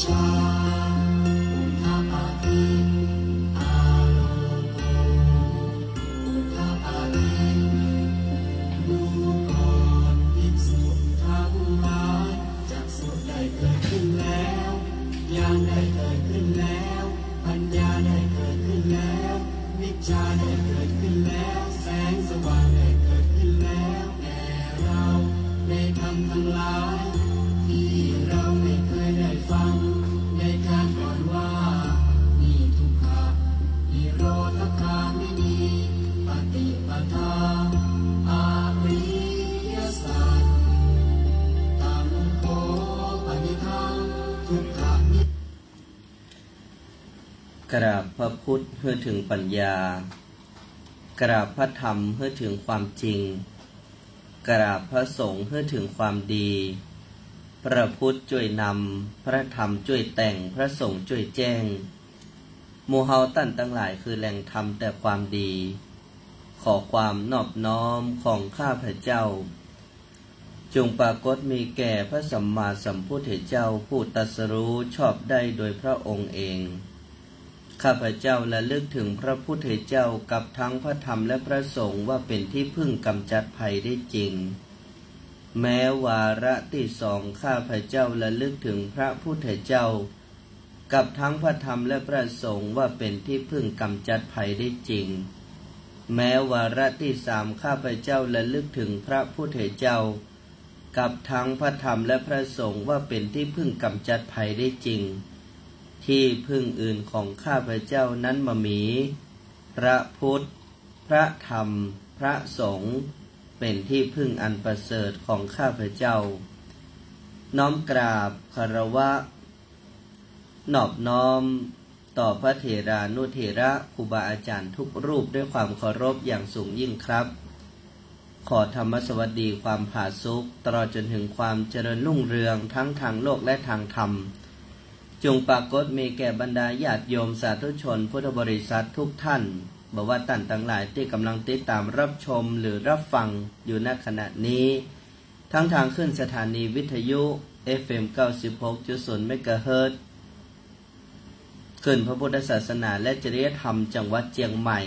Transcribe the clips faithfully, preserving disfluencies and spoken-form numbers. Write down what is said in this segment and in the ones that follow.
ดูก่อนภิกษุทั้งหลาย จักษุได้เกิดขึ้นแล้ว ญาณได้เกิดขึ้นแล้ว ปัญญาได้เกิดขึ้นแล้ว วิชชาได้เกิดขึ้นแล้ว แสงสว่างได้เกิดขึ้นแล้ว แก่เราในธรรมทั้งหลาย ที่เราไม่เคยได้ฟังในครั้งก่อนว่า นี่ทุกขะนิโรธคามินี ปฏิปทา อริยสัจ ตัง โข ปะนิทัง ทุกขะนิ กราบพระพุทธหื้อเถิงปัญญา กราบพระธรรมหื้อเถิงความจริง กราบพระสงฆ์หื้อเถิงความดี พระพุทธจ้วยนำ พระธรรมจ้วยแต่ง พระสงฆ์จ้วยแจ้ง หมู่เฮาต้านตังหลายคือแหล่งทำแต่ความดี ขอความนอบน้อมของข้าพเจ้า จงปรากฏมีแก่พระสัมมาสัมพุทธเจ้า ผู้ตรัสรู้ชอบได้โดยพระองค์เอง ข้าพเจ้าระลึกถึงพระพุทธเจ้ากับทั้งพระธรรมและพระสงฆ์ว่าเป็นที่พึ่งกำจัดภัยได้จริง แม้วาระตี้สอง ข้าพเจ้าระลึกถึงพระพุทธเจ้า กับทั้งพระธรรมและพระสงฆ์ว่าเป็นที่พึ่งกำจัดภัยได้จริง แม้วาระตี้สาม ข้าพเจ้าระลึกถึงพระพุทธเจ้า กับทั้งพระธรรมและพระสงฆ์ว่าเป็นที่พึ่งกำจัดภัยได้จริง ที่พึ่งอื่นของข้าพเจ้านั้นบ่มี พระพุทธ พระธรรม พระสงฆ์ เป็นที่พึ่งอันประเสริฐของข้าพเจ้า น้อมกราบคารวะ นอบน้อมต่อพระเถรานุเถระครูบาอาจารย์ทุกรูปด้วยความเคารพอย่างสูงยิ่งครับ ขอธรรมสวัสดีความผาสุก ตลอดจนถึงความเจริญรุ่งเรืองทั้งทางโลกและทางธรรม จงปรากฏมีแก่บรรดาญาติโยมสาธุชนพุทธบริษัททุกท่าน บ่ว่าต้านตังหลายตี้กำลังติดตามรับชมหรือรับฟังอยู่ ณ ขณะนี้ ทั้งทางคลื่นสถานีวิทยุ เอฟเอ็ม เก้าสิบหกจุดศูนย์ เมกะเฮิรตซ์ คลื่นพระพุทธศาสนาและจริยธรรมจังหวัดเจียงใหม่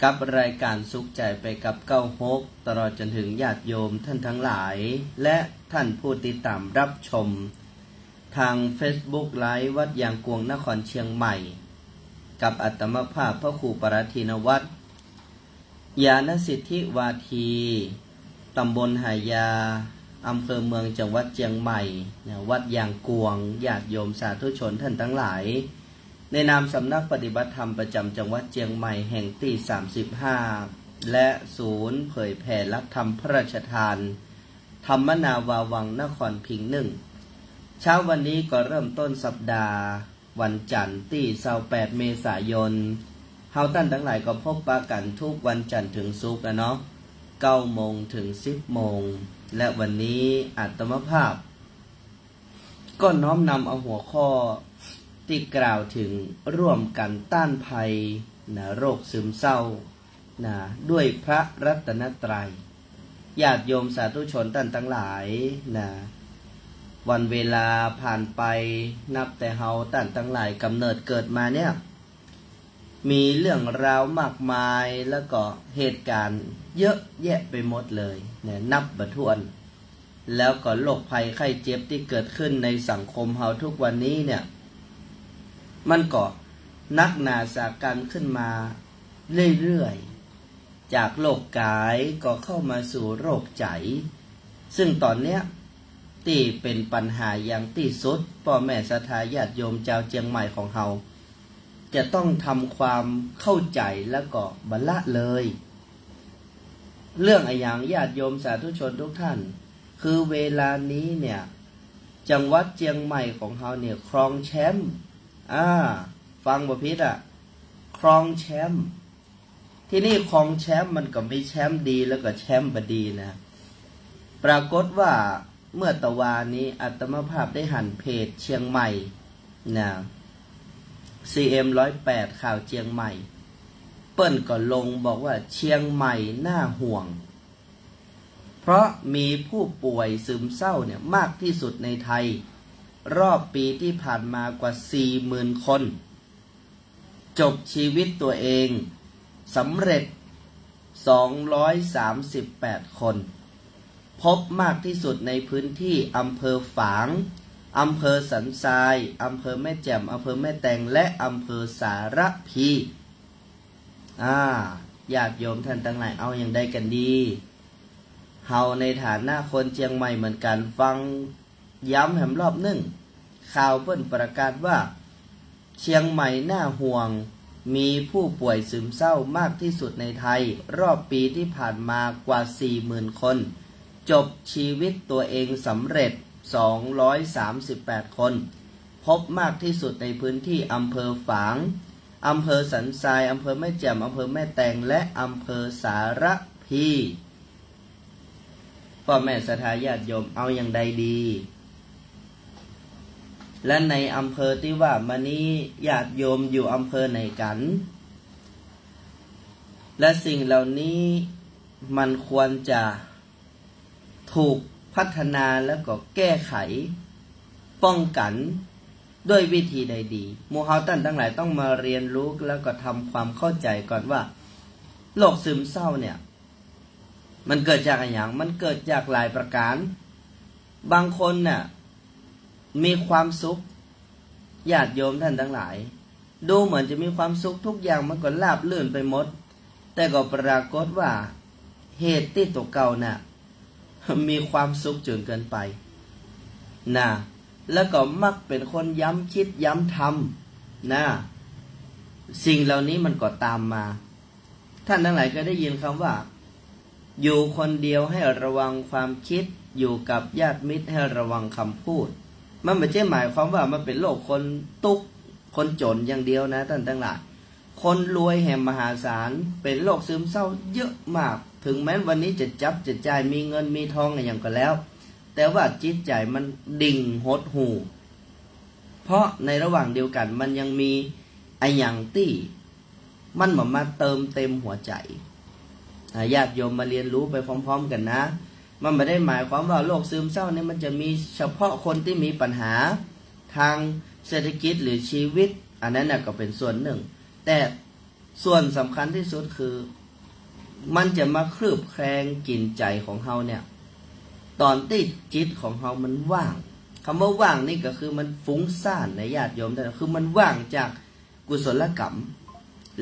กับรายการสุขใจไปกับเก้าหก ตลอดจนถึงญาติโยมท่านทั้งหลาย และท่านผู้ติดตามรับชม ทางเฟซบุ๊กไลฟ์วัดยางกวงนครเชียงใหม่ กับอาตมาภาพพระครูปรัตถินวัฒน์ ญาณสิทธิวาที ตำบลหายา อำเภอเมือง จังหวัดเจียงใหม่ นะ วัดยางกวง ญาติโยมสาธุชนท่านตังหลาย ในนามสำนักปฏิบัติธรรมประจำจังหวัดเจียงใหม่แห่งตี้ สามสิบห้า และศูนย์เผยแผ่หลักธรรมพระราชทาน ธรรมนาวาวัง นครพิงค์หนึ่ง เช้าวันนี้ก็เริ่มต้นสัปดาห์ วันจันทร์ตี้ ซาวแปด เมษายน เฮาต้านตังหลายก็พบปะกั๋นทุกวันจันทร์เถิงศุกร์อะเนาะ เก้าโมงเถิงสิบโมง และวันนี้อาตมาภาพ ก็น้อมนำเอาหัวข้อตี้กล่าวเถิงร่วมกั๋นต้านภัย นะ โรคซึมเศร้า นะ ด้วยพระรัตนตรัย ญาติโยมสาธุชนต้านตังหลาย นะ วันเวลาผ่านไป นับแต่เฮาต้านตังหลายก๋ำเนิดเกิดมาเนี่ย มีเรื่องราวมากมาย แล้วก็เหตุก๋ารณ์เยอะแยะไปหมดเลย นะ นับบ่ถ้วน แล้วก็โรคภัยไข้เจ็บตี้เกิดขึ้นในสังคมเฮาทุกวันนี้เนี่ย มันก็หนักหนาสาหัสขึ้นมาเรื่อยๆ จากโรคก๋ายก็เข้ามาสู่โรคใจ๋ ซึ่งต๋อนเนี้ยตี้เป๋นปัญหาอย่างตี้สุด ป้อแม่ศรัทธาญาติโยมจาวเจียงใหม่ของเฮา จะต้องทำความเข้าใจ๋แล้วก็บ่ละเลย เรื่องอะหยัง ญาติโยมสาธุชนทุกท่าน คือเวลานี้เนี่ย จังหวัดเจียงใหม่ของเฮาเนี่ยครองแชมป์ อ่า ฟังบ่ผิดอะ ครองแชมป์ ทีนี้ครองแชมป์มันก็มีแชมป์ดีแล้วก็แชมป์บ่ดีนะ ปรากฏว่าเมื่อตะวานี้อาตมาภาพได้หันเพจเจียงใหม่ นะ ซีเอ็มร้อยแปด ข่าวเจียงใหม่ เปิ้นก็ลงบอกว่าเจียงใหม่น่าห่วง เพราะมีผู้ป่วยซึมเศร้าเนี่ยมากที่สุดในไทย รอบปีตี้ผ่านมากว่าสี่หมื่นคน จบชีวิตตัวเองสำเร็จสองร้อยสามสิบแปดคน พบมากที่สุดในพื้นที่อำเภอฝาง อำเภอสันทราย อำเภอแม่แจ่ม อำเภอแม่แตง และอำเภอสารภี อ่า ญาติโยมต้านตังหลาย เอาอย่างใดกั๋นดี เฮาในฐานะคนเจียงใหม่เหมือนกั๋น ฟังย้ำแหมรอบนึ่ง ข่าวเปิ้นประกาศว่า เชียงใหม่น่าห่วง มีผู้ป่วยซึมเศร้ามากที่สุดในไทย รอบปีตี้ผ่านมากว่าสี่หมื่นคน จบชีวิตตัวเองสำเร็จสองร้อยสามสิบแปดคน พบมากที่สุดในพื้นที่อำเภอฝาง อำเภอสันทราย อำเภอแม่แจ่ม อำเภอแม่แตง และอำเภอสารภี ป้อแม่ศรัทธาญาติโยม เอาอย่างใดดี และในอำเภอตี้ว่ามานี้ ญาติโยมอยู่อำเภอไหนกั๋น และสิ่งเหล่านี้มันควรจะถูกพัฒนาแล้วก็แก้ไข ป้องกั๋นด้วยวิธีใดดี หมู่เฮาต้านตังหลายต้องมาเรียนรู้แล้วก็ทำความเข้าใจ๋ก่อนว่า โรคซึมเศร้าเนี่ย มันเกิดจากอะหยัง มันเกิดจากหลายประก๋าน บางคนน่ะ มีความสุข ญาติโยมต้านตังหลาย ดูเหมือนจะมีความสุข ทุกอย่างมันก็ราบรื่นไปหมด แต่ก็ปรากฏว่าเหตุตี้ตั๋วเก่าน่ะ มีความสุขจ๋นเกินไป นะ แล้วก็มักเป๋นคนย้ำคิดย้ำทำ นะ สิ่งเหล่านี้มันก็ต๋ามมา ต้านตังหลายเกยได้ยินกำว่า อยู่คนเดียวให้ระวังความคิด อยู่กับญาติมิตรให้ระวังกำพูด มันบ่ใจ้หมายความว่ามันเป๋นโรคคนตุ๊กข์คนจ๋นอย่างเดียวนะ ต้านตังหลาย คนรวยแหมมหาศาล เป๋นโรคซึมเศร้าเยอะมาก เถิงแม้นวันนี้จะจับจะจ่าย มีเงินมีทองอะหยังก็แล้ว แต่ว่าจิตใจ๋มันดิ่งหดหู่ เพราะในระหว่างเดียวกั๋นมันยังมีอะหยังตี้ มันบ่มาเติมเต็มหัวใจ๋ อ่า ญาติโยมมาเรียนรู้ไปพร้อมๆ กั๋นนะ มันบ่ได้หมายความว่าโรคซึมเศร้าเนี่ยมันจะมีเฉพาะคนตี้มีปัญหาทางเศรษฐกิจหรือชีวิต อันนั้นน่ะก็เป๋นส่วนนึ่ง แต่ส่วนสำคัญตี้สุดคือ มันจะมาเคลือบแคลงกิ๋นใจ๋ของเฮาเนี่ย ต๋อนตี้จิตของเฮามันว่าง กำว่าว่างนี่ก็คือมันฟุ้งซ่านนะญาติโยม คือมันว่างจาก กุศลกรรม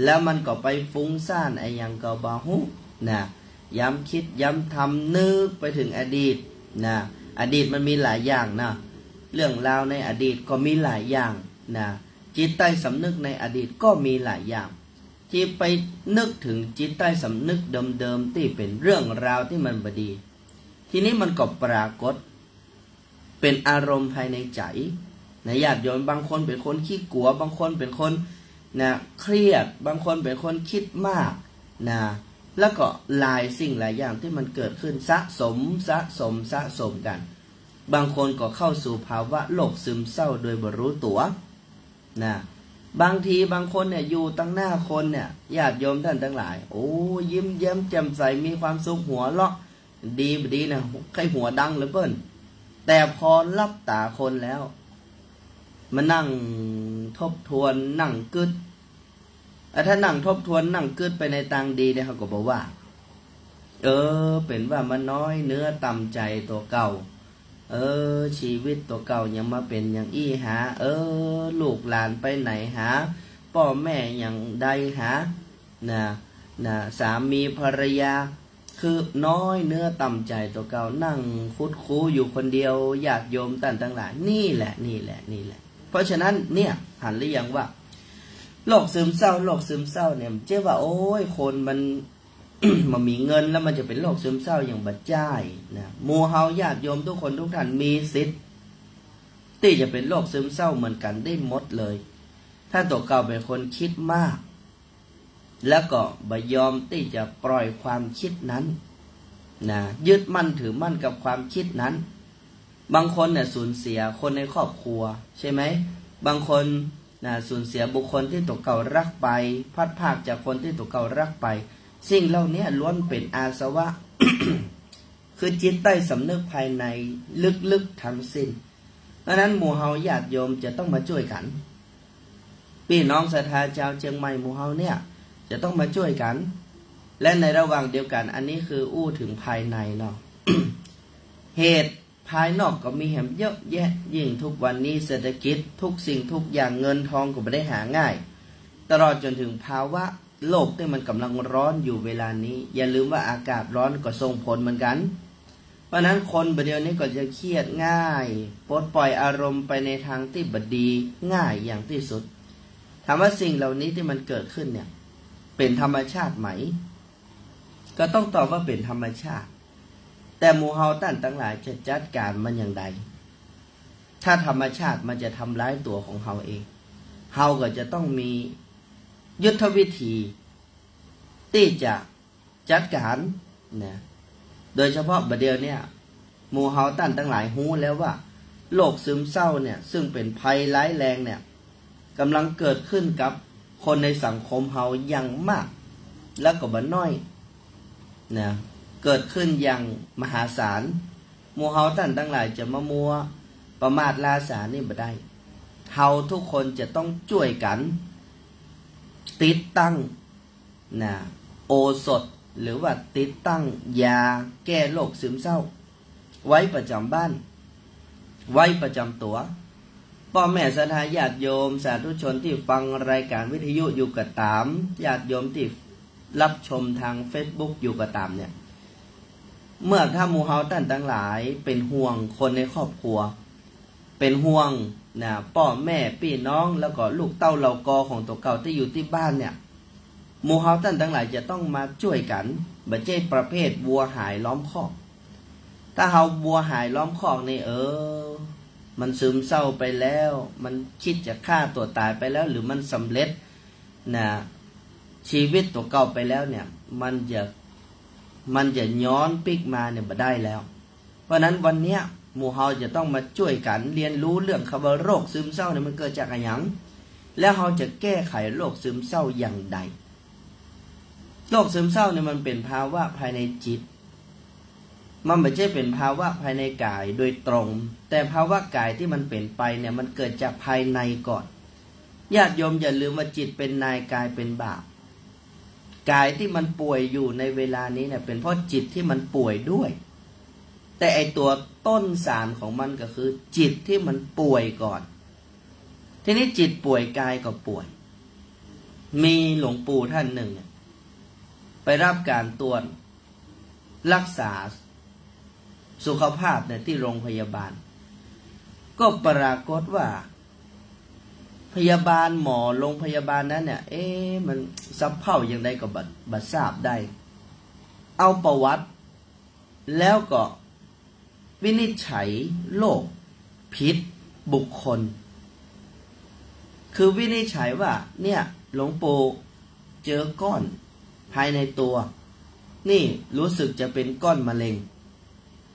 แล้วมันก็ไปฟุ้งซ่านอะหยังก็บ่ฮู้นะ ย้ำคิดย้ำทำ นึกไปเถิงอดีตนะ อดีตมันมีหลายอย่างนะ เรื่องราวในอดีตก็มีหลายอย่างนะ จิตใต้สำนึกในอดีตก็มีหลายอย่าง ตี้ไปนึกเถิงจิตใต้สำนึกเดิมๆ ตี้เป๋นเรื่องราวตี้มันบ่ดี ทีนี้มันก็ปรากฏ เป๋นอารมณ์ภายในใจ๋นะญาติโยม บางคนเป๋นคนขี้กั๋ว บางคนเป๋นคนนะ เครียด บางคนเป๋นคนคิดมากนะ แล้วก็หลายสิ่งหลายอย่างตี้มันเกิดขึ้นสะสม สะสม สะสมกั๋น บางคนก็เข้าสู่ภาวะโรคซึมเศร้าโดยบ่ฮู้ตั๋วนะ บางทีบางคนเนี่ยอยู่ตังหน้าคนเนี่ย ญาติโยมต้านตังหลาย โอ้ ยิ้มแย้มแจ่มใส มีความสุข หัวเราะ ดีบ่ดีนะ ใค่หัวดังเหลือเปิ้น แต่พอหลับต๋าคนแล้ว มานั่งทบทวน นั่งกึ๊ด อ่ะ ถ้านั่งทบทวน นั่งกึ๊ดไปในตางดีเนี่ย เฮาก็บ่ว่า เออ เป๋นว่ามาน้อยเนื้อต่ำใจ๋ตั๋วเก่า เออ ชีวิตตั๋วเก่ายังมาเป๋นอย่างอี้หา เออ ลูกหลานไปไหนหา ป้อแม่อย่างใดหา นะ นะ สามีภรรยา คือน้อยเนื้อต่ำใจ๋ตั๋วเก่า นั่งคุดคู้อยู่คนเดียว ญาติโยมต้านตังหลาย นี่แหละ นี่แหละ นี่แหละ เพราะฉะนั้นเนี่ย หันหรือยังว่า โรคซึมเศร้า โรคซึมเศร้าเนี่ย บ่ใจ้ว่า โอ้ย คนมัน บ่มีเงินแล้วมันจะเป๋นโรคซึมเศร้า อย่างบ่ใจ้นะ หมู่เฮาญาติโยมทุกคนทุกท่านมีสิทธิ์ ตี้จะเป๋นโรคซึมเศร้าเหมือนกั๋นได้หมดเลย ถ้าตั๋วเก่าเป๋นคนคิดมาก แล้วก็บ่ยอมตี้จะปล่อยความคิดนั้นนะ ยึดมั่นถือมั่นกับความคิดนั้น บางคนเนี่ยสูญเสียคนในครอบครัว ใช่ไหม บางคนนะ สูญเสียบุคคลตี้ตั๋วเก่ารักไป พลัดพรากจากคนตี้ตั๋วเก่ารักไป สิ่งเหล่านี้ล้วนเป๋นอาสวะ คือจิตใต้สำนึกภายในลึกๆ ทั้งสิ้น เพราะฉะนั้นหมู่เฮาญาติโยมจะต้องมาจ้วยกั๋น ปี้น้องศรัทธาจาวเจียงใหม่หมู่เฮาเนี่ยจะต้องมาจ้วยกั๋น และในระหว่างเดียวกั๋น อันนี้คืออู้เถิงภายในเนาะ เหตุภายนอกก็มีแหมเยอะแยะ ยิ่งทุกวันนี้เศรษฐกิจทุกสิ่งทุกอย่างเงินทองก็บ่ได้หาง่าย ตลอดจ๋นเถิงภาวะโลกตี้มันก่ำลังฮ้อนอยู่เวลานี้ อย่าลืมว่าอากาศฮ้อนก็ส่งผลเหมือนกั๋น เพราะฉะนั้นคนบ่าเดี่ยวนี้ก็จะเครียดง่าย ปลดปล่อยอารมณ์ไปในตางตี้บ่ดีง่ายอย่างตี้สุด ถามว่าสิ่งเหล่านี้ตี้มันเกิดขึ้นเนี่ย เป๋นธรรมชาติไหม ก็ต้องตอบว่าเป๋นธรรมชาติ แต่หมู่เฮาต้านตังหลายจะจัดก๋านมันอย่างใด ถ้าธรรมชาติมันจะทำร้ายตั๋วของเฮาเอง เฮาก็จะต้องมียุทธวิธีตี้จะจัดก๋านนะ โดยเฉพาะบ่าเดี่ยวเนี่ย หมู่เฮาต้านตังหลายฮู้แล้วว่า โรคซึมเศร้าเนี่ย ซึ่งเป๋นภัยร้ายแรงเนี่ย ก่ำลังเกิดขึ้นกับคนในสังคมเฮาอย่างมาก แล้วก็บ่น้อยนะ เกิดขึ้นอย่างมหาศาล หมู่เฮาต้านตังหลายจะมามัวประมาทล้าสานี่บ่ได้ เฮาทุกคนจะต้องจ้วยกั๋นติดตั้ง นะ โอสถ หรือว่าติดตั้งยาแก้โรคซึมเศร้า ไว้ประจ๋ำบ้าน ไว้ประจ๋ำตั๋ว ป้อแม่ศรัทธาญาติโยมสาธุชนตี้ฟังรายก๋านวิทยุอยู่ก็ต๋าม ญาติโยมตี้ฮับชมตางเฟซบุ๊กอยู่ก็ต๋ามเนี่ย เมื่อถ้าหมู่เฮาต้านตังหลายเป๋นห่วงคนในครอบครัว เป๋นห่วงนะ ป้อแม่ปี้น้อง แล้วก็ลูกเต้าเหล่ากอของตั๋วเก่าตี้อยู่ตี้บ้านเนี่ย หมู่เฮาต้านตังหลายจะต้องมาจ้วยกั๋น บ่ใจ้ประเภทวัวหายล้อมคอก ถ้าเฮาวัวหายล้อมคอกนี่ เออ มันซึมเศร้าไปแล้ว มันกึ๊ดจะฆ่าตั๋วต๋ายไปแล้ว หรือมันสำเร็จนะ ชีวิตตั๋วเก่าไปแล้วเนี่ย มันจะ มันจะย้อนปิ๊กมาเนี่ยบ่ได้แล้ว เพราะฉะนั้นวันเนี้ยหมู่เฮาจะต้องมาจ้วยกั๋นเฮียนฮู้เรื่องกำว่าโรคซึมเศร้าเนี่ยมันเกิดจากอะหยัง แล้วเฮาจะแก้ไขโรคซึมเศร้าอย่างใด โรคซึมเศร้าเนี่ยมันเป๋นภาวะภายในจิต มันบ่ใจ้เป๋นภาวะภายในก๋ายโดยตรง แต่ภาวะก๋ายตี้มันเป๋นไปเนี่ยมันเกิดจากภายในก่อน ญาติโยมอย่าลืมว่าจิตเป๋นนาย ก๋ายเป๋นบ่าว ก๋ายตี้มันป่วยอยู่ในเวลานี้เนี่ย เป๋นเพราะจิตตี้มันป่วยด้วย แต่ไอ้ตั๋วต้นสารของมันก็คือจิตตี้มันป่วยก่อน ทีนี้จิตป่วยก๋ายก็ป่วย มีหลวงปู่ต้านนึ่งเนี่ย ไปฮับก๋านตรวจรักษาสุขภาพเนี่ยตี้โรงพยาบาล ก็ปรากฏว่า พยาบาลหมอโรงพยาบาลนั้นเนี่ย เอ๊ะ มันสะเภ้าอย่างใดก็บ่ บ่ทราบได้ เอาประวัติ แล้วก็วินิจฉัยโรคผิดบุคคล คือวินิจฉัยว่า เนี่ย หลวงปู่เจอก้อนภายในตัว นี่รู้สึกจะเป็นก้อนมะเร็ง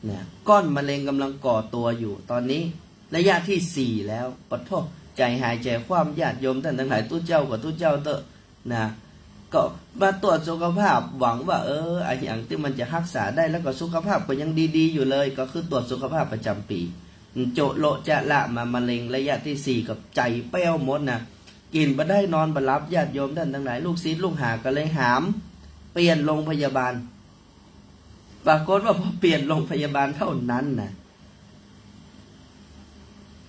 เนี่ย ก้อนมะเร็งกำลังก่อตัวอยู่ ตอนนี้ระยะที่สี่แล้ว ปะโธ่ ใจ๋หายใจ๋คว่ำ ญาติโยมต้านตังหลาย ตุ๊เจ้าก็ตุ๊เจ้าเต๊อะ นะ ก็มาตรวจสุขภาพ หวังว่า เออ อะหยังตี้มันจะฮักษาได้ แล้วก็สุขภาพก็ยังดีๆ อยู่เลย ก็คือตรวจสุขภาพประจ๋ำปี๋ โจะโละจะละมา มะเร็งระยะที่สี่ ก็ใจ๋แป้วหมดนะ กิ๋นบ่ได้นอนบ่หลับ ญาติโยมต้านตังหลาย ลูกศิษย์ลูกหาก็เลยหามเปลี่ยนโรงพยาบาล ปรากฏว่าพอเปลี่ยนโรงพยาบาลเท่านั้นนะ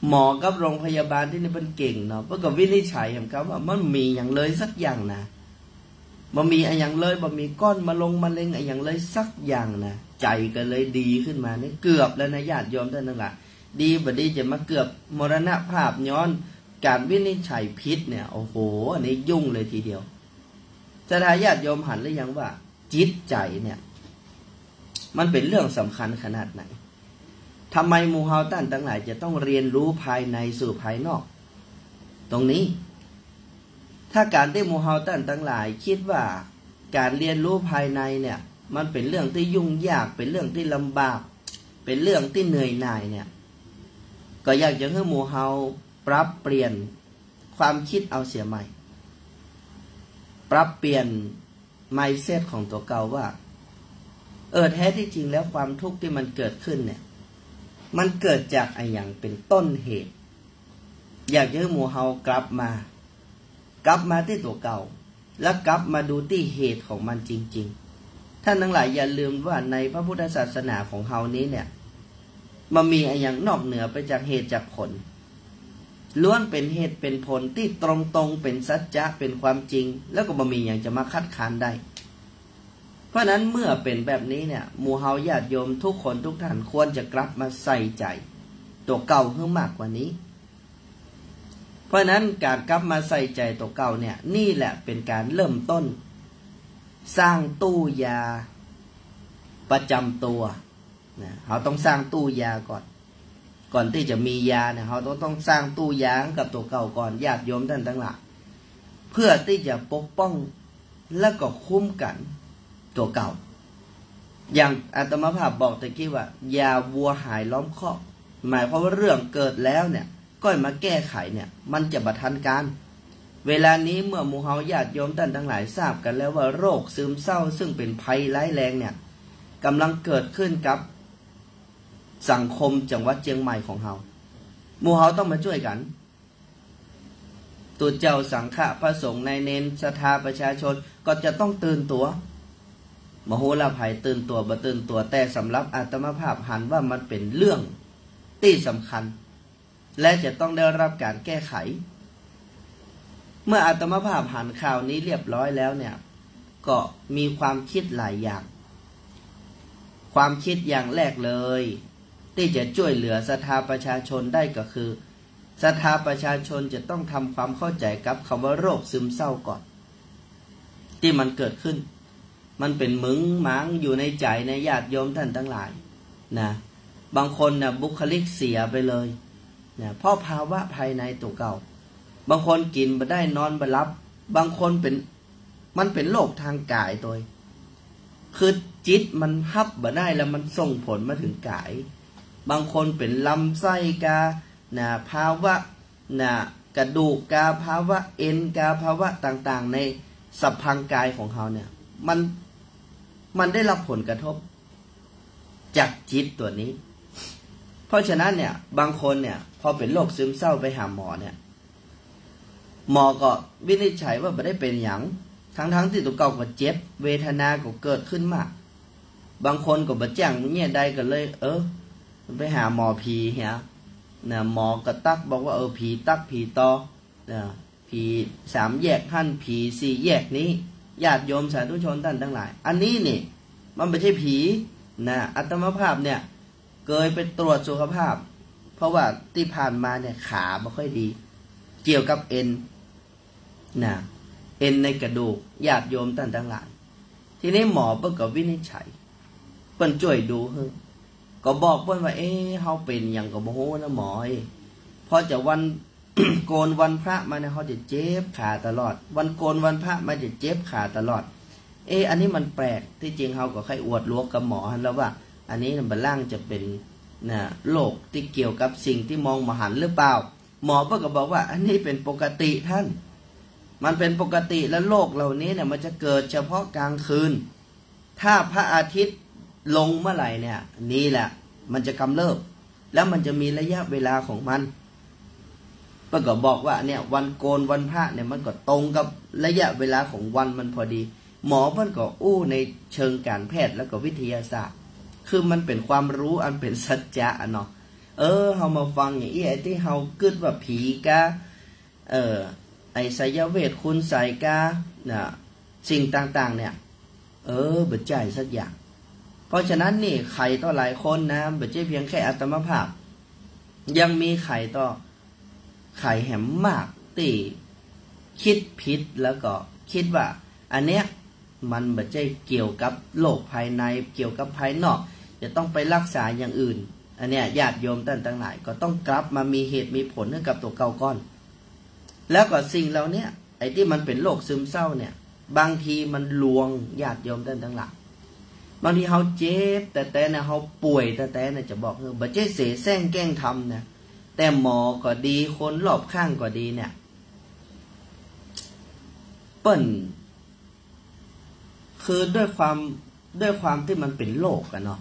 หมอกับโรงพยาบาลตี้นี่เปิ้นเก่งเนาะ เปิ้นก็วินิจฉัยหันกำว่ามันบ่มีอะหยังเลยสักอย่างนะ บ่มีอะหยังเลย บ่มีก้อนมะลงมะเร็งอะหยังเลยสักอย่างนะ ใจ๋ก็เลยดีขึ้นมา นี่เกือบแล้วนะ ญาติโยมต้านตังหลาย ดีบ่ดีจะมาเกือบมรณภาพย้อนก๋านวินิจฉัยผิดเนี่ย โอ้โห อันนี้ยุ่งเลยทีเดียว ศรัทธาญาติโยมหันหรือยังว่า จิตใจ๋เนี่ย มันเป๋นเรื่องสำคัญขนาดไหน ทำไมหมู่เฮาต้านตังหลายจะต้องเฮียนฮู้ภายในสู่ภายนอก ตรงนี้ ถ้าก๋านตี้หมู่เฮาต้านตังหลายกึ๊ดว่าก๋านเฮียนฮู้ภายในเนี่ย มันเป๋นเรื่องตี้ยุ่งยาก เป๋นเรื่องตี้ลำบาก เป๋นเรื่องตี้เหนื่อยหน่ายเนี่ย ก็อยากจะหื้อหมู่เฮาปรับเปลี่ยนความกึ๊ดเอาเสียใหม่ ปรับเปลี่ยน mindset ของตั๋วเก่าว่า เออ แท้ตี้จริงแล้วความทุกข์ตี้มันเกิดขึ้นเนี่ย มันเกิดจากอะหยังเป๋นต้นเหตุ อยากจะหื้อหมู่เฮากลับมา กลับมาตี้ตั๋วเก่า และกลับมาดูตี้เหตุของมันจริงๆ ท่านตังหลายอย่าลืมว่าในพระพุทธศาสนาของเฮานี้เนี่ย บ่มีอะหยังนอกเหนือไปจากเหตุจากผล ล้วนเป๋นเหตุเป๋นผลตี้ตรงๆ เป๋นสัจจะ เป๋นความจริง แล้วก็บ่มีหยังจะมาคัดค้านได้ เพราะฉะนั้นเมื่อเป๋นแบบนี้เนี่ย หมู่เฮาญาติโยมทุกคนทุกท่านควรจะกลับมาใส่ใจ๋ตั๋วเก่าหื้อมากกว่านี้ เพราะฉะนั้นก๋านกลับมาใส่ใจ๋ตั๋วเก่าเนี่ย นี่แหละเป๋นก๋านเริ่มต้นสร้างตู้ยาประจำตัวนะ เฮาต้องสร้างตู้ยาก่อน ก่อนตี้จะมียาเนี่ย เฮาต้อง ต้องสร้างตู้ยากับตั๋วเก่าก่อน ญาติโยมท่านตังหลาย เพื่อตี้จะปกป้องและก็คุ้มกั๋นตั๋วเก่า อย่างอาตมาภาพบอกตะกี้ว่า ยาวัวหายล้อมคอก หมายความว่าเรื่องเกิดแล้วเนี่ย ก้อยมาแก้ไขเนี่ย มันจะบ่ทันก๋าน เวลานี้เมื่อหมู่เฮาญาติโยมท่านตังหลายทราบกั๋นแล้วว่าโรคซึมเศร้าซึ่งเป๋นภัยร้ายแรงเนี่ย ก๋ำลังเกิดขึ้นกับสังคมจังหวัดเจียงใหม่ของเฮา หมู่เฮาต้องมาจ้วยกั๋น ตุ๊เจ้าสังฆะพระสงฆ์นายเณรศรัทธาประชาชนก็จะต้องตื่นตั๋ว บ่ฮู้ละใผตื่นตั๋วบ่ตื่นตั๋ว แต่สำหรับอาตมาภาพหันว่ามันเป๋นเรื่องตี้สำคัญ และจะต้องได้รับก๋านแก้ไข เมื่ออาตมาภาพหันข่าวนี้เรียบร้อยแล้วเนี่ย ก็มีความคิดหลายอย่าง ความคิดอย่างแรกเลย ตี้จะจ้วยเหลือศรัทธาประชาชนได้ก็คือ ศรัทธาประชาชนจะต้องทำความเข้าใจ๋กับคำว่าโรคซึมเศร้าก่อน ตี้มันเกิดขึ้น มันเป๋นหมึงหมางอยู่ในใจ๋ในญาติโยมท่านตังหลายนะ บางคนน่ะบุคลิกเสียไปเลยนะ เพราะภาวะภายในตั๋วเก่า บางคนกิ๋นบ่ได้นอนบ่หลับ บางคนเป๋น มันเป๋นโรคตางก๋ายตวย คือจิตมันฮับบ่ได้แล้วมันส่งผลมาเถิงก๋าย บางคนเป๋นลำไส้กา นะ ภาวะ นะ กระดูกกา ภาวะเอ็นกา ภาวะต่างๆ ในสรรพร่างกายของเฮาเนี่ย มัน มันได้รับผลกระทบจากจิตตั๋วนี้ เพราะฉะนั้นเนี่ย บางคนเนี่ย พอเป๋นโรคซึมเศร้าไปหาหมอเนี่ย หมอก็วินิจฉัยว่าบ่ได้เป๋นหยัง ทั้งๆ ตี้ตั๋วเก่าก็เจ็บ เวทนาก็เกิดขึ้นมา บางคนก็บ่แจ้งเยียะใดก็เลย เออ ไปหาหมอผีเหีย นะ หมอก็ตั๊กบอกว่า เออ ผีตั๊กผีต่อ นะ ผีสามแยกหั้น ผีสี่แยกนี้ ญาติโยมสาธุชนท่านตังหลาย อันนี้นี่ มันบ่ใจ้ผี นะ อาตมาภาพเนี่ย เกยไปตรวจสุขภาพ เพราะว่าตี้ผ่านมาเนี่ยขาบ่ค่อยดี เกี่ยวกับเอ็น นะ เอ็นในกระดูก ญาติโยมท่านตังหลาย ทีนี้หมอเปิ้นก็วินิจฉัย เปิ้นจ้วยดูหื้อ ก็บอกเปิ้นว่า เอ๊ะ เฮาเป๋นหยังก็บ่ฮู้นะหมอเอ้ย พอจะวันโกนวันพระมาเนี่ย เฮาจะเจ็บขาตลอด วันโกนวันพระมาจะเจ็บขาตลอด เอ๊ะ อันนี้มันแปลก ตี้จริงเฮาก็ใค่อวดหลวกกับหมอหั้นแล้วว่า อันนี้บ่ล่างจะเป๋น นะ โรคตี้เกี่ยวกับสิ่งตี้มองบ่หันหรือเปล่า หมอเปิ้นก็บอกว่า อันนี้เป๋นปกติท่าน มันเป๋นปกติ และโรคเหล่านี้เนี่ย มันจะเกิดเฉพาะกลางคืน ถ้าพระอาทิตย์ลงเมื่อไหร่เนี่ย นี่แหละ มันจะกำเริบ แล้วมันจะมีระยะเวลาของมัน เปิ้นก็บอกว่าเนี่ย วันโกนวันพระเนี่ย มันก็ตรงกับระยะเวลาของวันมันพอดี หมอเปิ้นก็อู้ในเชิงการแพทย์แล้วก็วิทยาศาสตร์ คือมันเป๋นความรู้อันเป๋นสัจจะอะเนาะ เออ เฮามาฟังอย่างอี้ ไอ้ตี้เฮากึ๊ดว่าผีกา เออ ไอ้ไสยเวทคุณไสยกา นะ สิ่งต่างๆ เนี่ย เออ บ่ใจ้สักอย่าง เพราะฉะนั้นนี่ ใผต่อหลายคนนะ บ่ใจ้เพียงแค่อาตมาภาพ ยังมีใผต่อใผแหมมากตี้กึ๊ดผิด แล้วก็กึ๊ดว่า อันเนี้ย มันบ่ใจ้เกี่ยวกับโรคภายใน เกี่ยวกับภายนอก จะต้องไปรักษาอย่างอื่น อันเนี้ย ญาติโยมท่านตังหลาย ก็ต้องกลับมามีเหตุมีผลหื้อกับตั๋วเก่าก่อน แล้วก็สิ่งเหล่าเนี้ย ไอ้ตี้มันเป๋นโรคซึมเศร้าเนี่ย บางทีมันลวง ญาติโยมท่านตังหลาย บางทีเฮาเจ็บแต๊ๆ นะ เฮาป่วยแต๊ๆ นะ จะบอกหื้อ บ่ใจ้เสแสร้งแกล้งทำนะ แต่หมอก็ดี คนรอบข้างก็ดีเนี่ย เปิ้น คือด้วยความ ด้วยความตี้มันเป๋นโรคอะเนาะ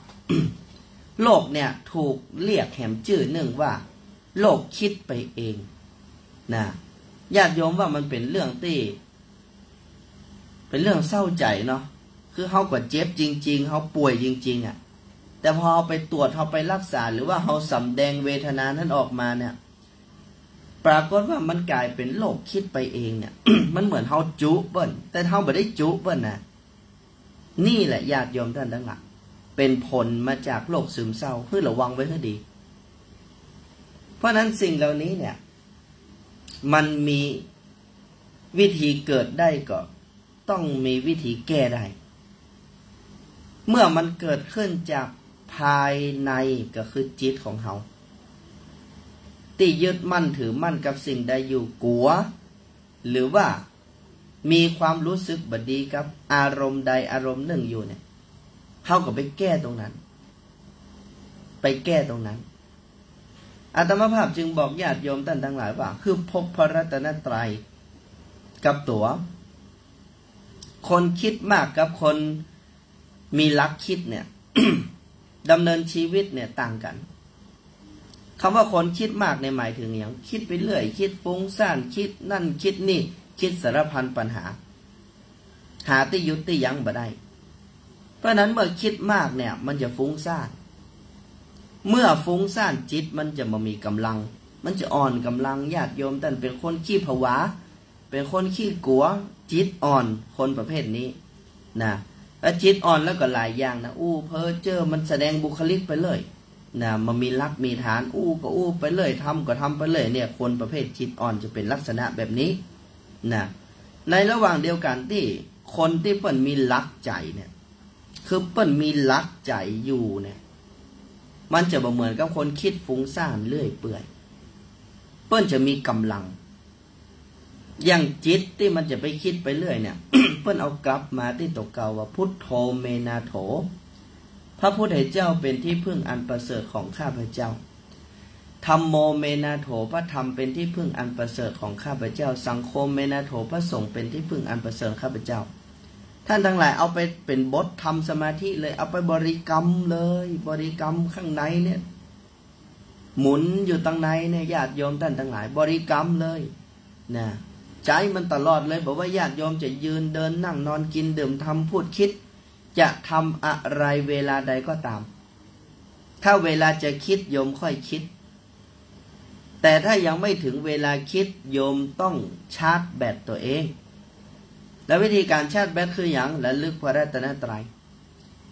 โรคเนี่ยถูกเรียกแหมจื้อนึ่งว่าโรคกึ๊ดไปเองนะ ญาติโยมว่ามันเป๋นเรื่องตี้ เป๋นเรื่องเศร้าใจ๋เนาะ คือเฮาก็เจ็บจริงๆ เฮาป่วยจริงๆ อะ แต่พอเฮาไปตรวจ เฮาไปรักษา หรือว่าเฮาสำแดงเวทนานั้นออกมาเนี่ย ปรากฏว่ามันก๋ายเป๋นโรคกึ๊ดไปเองเนี่ย มันเหมือนเฮาจุเปิ้น แต่เฮาบ่ได้จุเปิ้นนะ นี่แหละญาติโยมต้านตังหลาย เป๋นผลมาจากโรคซึมเศร้า หื้อระวังไว้หื้อดี เพราะฉะนั้นสิ่งเหล่านี้เนี่ย มันมีวิธีเกิดได้ก็ต้องมีวิธีแก้ได้ เมื่อมันเกิดขึ้นจากภายในก็คือจิตของเฮา ตี้ยึดมั่นถือมั่นกับสิ่งใดอยู่ กั๋ว หรือว่ามีความรู้สึกบ่ดีกับอารมณ์ใดอารมณ์นึ่งอยู่เนี่ย เฮาก็ไปแก้ตรงนั้น ไปแก้ตรงนั้น อาตมาภาพจึงบอกญาติโยมต้านตังหลายว่า หื้อพกพระรัตนตรัยกับตั๋ว คนกึ๊ดมากกับคนมีหลักกึ๊ดเนี่ย ดำเนินชีวิตเนี่ยต่างกั๋น กำว่าคนกึ๊ดมากเนี่ยหมายเถิงหยัง กึ๊ดไปเรื่อย กึ๊ดฟุ้งซ่าน กึ๊ดนั่นกึ๊ดนี่ กึ๊ดสารพันปัญหา หาตี้หยุดตี้ยั้งบ่ได้ เพราะฉะนั้นเมื่อกึ๊ดมากเนี่ยมันจะฟุ้งซ่าน เมื่อฟุ้งซ่านจิตมันจะบ่มีก๋ำลัง มันจะอ่อนก๋ำลัง ญาติโยมต้าน เป๋นคนขี้ผวา เป๋นคนขี้กั๋ว จิตอ่อน คนประเภทนี้นะ แล้วจิตอ่อนแล้วก็หลายอย่างนะ อู้เพ้อเจ้อ มันแสดงบุคลิกไปเรื่อยนะ บ่มีหลักมีฐาน อู้ก็อู้ไปเรื่อย ทำก็ทำไปเรื่อย เนี่ย คนประเภทจิตอ่อนจะเป๋นลักษณะแบบนี้นะ ในระหว่างเดียวกั๋นตี้คนตี้เปิ้นมีหลักใจ๋เนี่ย คือเปิ้นมีหลักใจ๋อยู่เนี่ย มันจะบ่เหมือนกับคนกึ๊ดฟุ้งซ่านเรื่อยเปื่อย เปิ้นจะมีก๋ำลัง อย่างจิตตี้มันจะไปกึ๊ดไปเรื่อยเนี่ย เปิ้นเอากลับมาตี้ตั๋วเก่าว่า พุทโธเมนาโถ พระพุทธเจ้าเป๋นที่พึ่งอันประเสริฐของข้าพเจ้า ธัมโมเมนาโถ พระธรรมเป๋นที่พึ่งอันประเสริฐของข้าพเจ้า สังโฆเมนาโถ พระสงฆ์เป๋นที่พึ่งอันประเสริฐของข้าพเจ้า ต้านตังหลายเอาไปเป๋นบททำสมาธิเลย เอาไปบริกรรมเลย บริกรรมข้างในเนี่ย หมุนอยู่ตังในเนี่ย ญาติโยมต้านตังหลาย บริกรรมเลยนะ ใจ๊มันตลอดเลย บ่ว่าญาติโยมจะยืนเดินนั่งนอนกินดื่มทำพูดคิด จะทำอะไรเวลาใดก็ตาม ถ้าเวลาจะกึ๊ดโยมค่อยกึ๊ด แต่ถ้ายังไม่ถึงเวลากึ๊ด โยมต้องชาร์จแบตตั๋วเอง และวิธีก๋านชาร์จแบตคือหยัง ระลึกพระรัตนตรัย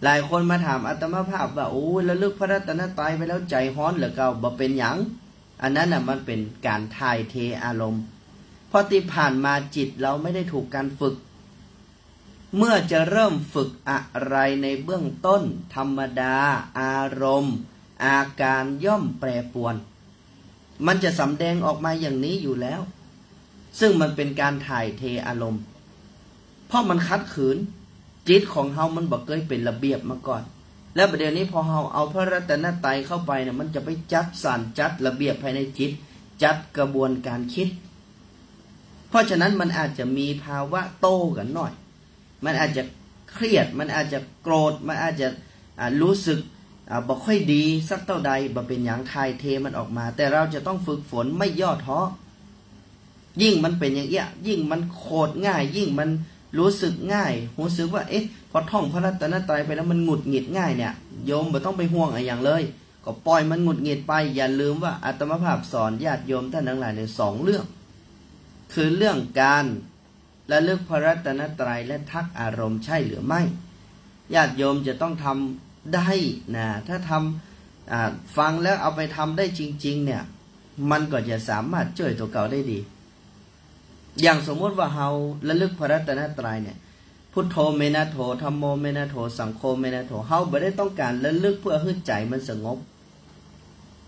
หลายคนมาถามอาตมาภาพว่า โอ้ย ระลึกพระรัตนตรัยไปแล้วใจ๋ฮ้อนเหลือเกิน บ่เป๋นหยัง อันนั้นน่ะมันเป๋นก๋านถ่ายเทอารมณ์ เพราะตี้ผ่านมาจิตเฮาไม่ได้ถูกการฝึก เมื่อจะเริ่มฝึกอะไรในเบื้องต้น ธรรมดา อารมณ์ อาการย่อมแปรปรวน มันจะสำแดงออกมาอย่างนี้อยู่แล้ว ซึ่งมันเป๋นก๋านถ่ายเทอารมณ์ เพราะมันขัดขืน จิตของเฮามันบ่เกยเป๋นระเบียบมาก่อน แล้วบ่าเดี่ยวนี้พอเฮาเอาพระรัตนตรัยเข้าไปเนี่ย มันจะไปจัดสรรจัดระเบียบภายในจิต จัดกระบวนการกึ๊ด เพราะฉะนั้นมันอาจจะมีภาวะโต้กั๋นหน่อย มันอาจจะเครียด มันอาจจะโกรธ มันอาจจะ อ่า รู้สึก อ่า บ่ค่อยดีสักเต้าใด บ่เป๋นหยัง ถ่ายเทมันออกมา แต่เฮาจะต้องฝึกฝนไม่ย่อท้อ ยิ่งมันเป๋นอย่างเอี้ย ยิ่งมันโกรธง่าย ยิ่งมันรู้สึกง่าย รู้สึกว่า เอ๊ะ พอท่องพระรัตนตรัยไปแล้วมันหงุดหงิดง่ายเนี่ย โยมบ่ต้องไปห่วงอะหยังเลย ก็ปล่อยมันหงุดหงิดไป อย่าลืมว่าอาตมาภาพสอนญาติโยมต้านตังหลายในสองเรื่อง คือเรื่องก๋าน ระลึกพระรัตนตรัยและทักอารมณ์ใช่หรือไม่ ญาติโยมจะต้องทำได้นะ ถ้าทำ อ่า ฟังแล้วเอาไปทำได้จริงๆ เนี่ย มันก็จะสามารถจ้วยตั๋วเก่าได้ดี อย่างสมมติว่าเฮาระลึกพระรัตนตรัยเนี่ย พุทโธเมนะโถ ธัมโมเมนะโถ สังโฆเมนะโถ เฮาบ่ได้ต้องก๋านระลึกเพื่อหื้อใจ๋มันสงบ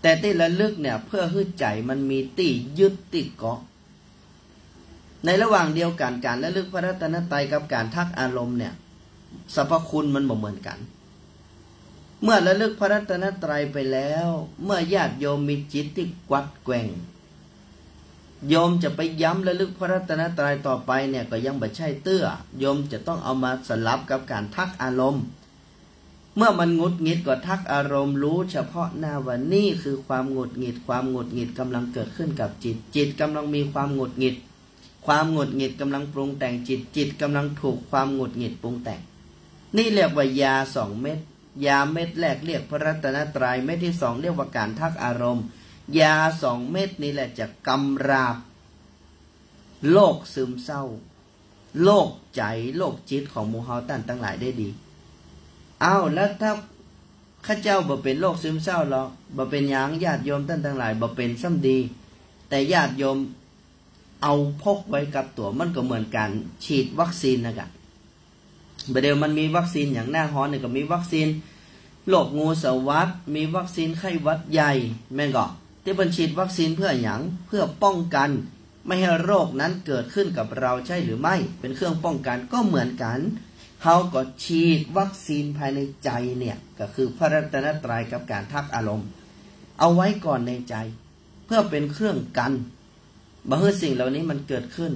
แต่ตี้ระลึกเนี่ยเพื่อหื้อใจ๋มันมีตี้ยึดตี้เกาะ ในระหว่างเดียวกั๋น ก๋านระลึกพระรัตนตรัยกับก๋านทักอารมณ์เนี่ย สรรพคุณมันบ่เหมือนกั๋น เมื่อระลึกพระรัตนตรัยไปแล้ว เมื่อญาติโยมมีจิตตี้กวัดแกว่ง โยมจะไปย้ำระลึกพระรัตนตรัยต่อไปเนี่ย ก็ยังบ่ใจ้เตื้อ โยมจะต้องเอามาสลับกับก๋านทักอารมณ์ เมื่อมันหงุดหงิดก็ทักอารมณ์ รู้เฉพาะหน้าว่านี่คือความหงุดหงิด ความหงุดหงิดกำลังเกิดขึ้นกับจิต จิตกำลังมีความหงุดหงิด ความหงุดหงิดกำลังปรุงแต่งจิต จิตกำลังถูกความหงุดหงิดปรุงแต่ง นี่เรียกว่ายาสองเม็ด ยาเม็ดแรกเรียกพระรัตนตรัย เม็ดที่สองเรียกว่าการทักอารมณ์ ยาสองเม็ดนี้แหละจะกำราบโรคซึมเศร้า โรคใจ๋ โรคจิตของหมู่เฮาต้านตังหลายได้ดี อ้าว แล้วถ้าข้าเจ้าบ่เป๋นโรคซึมเศร้าลอ บ่เป๋นหยัง ญาติโยมต้านตังหลาย บ่เป๋นซ้ำดี แต่ญาติโยมเอาพกไว้กับตั๋ว มันก็เหมือนก๋านฉีดวัคซีนนะกะ บ่าเดี่ยวมันมีวัคซีนหยัง หน้าฮ้อนนี่ก็มีวัคซีนโรคงูสวัสด มีวัคซีนไข้หวัดใหญ่ แม่นก่อ ตี้เปิ้นฉีดวัคซีนเพื่อหยัง เพื่อป้องกันไม่ให้โรคนั้นเกิดขึ้นกับเราใช่หรือไม่ เป๋นเครื่องป้องกัน ก็เหมือนกั๋น เฮาก็ฉีดวัคซีนภายในใจ๋เนี่ย ก็คือพระรัตนตรัยกับการทักอารมณ์ เอาไว้ก่อนในใจ๋ เพื่อเป๋นเครื่องกั๋น บ่หื้อสิ่งเหล่านี้มันเกิดขึ้น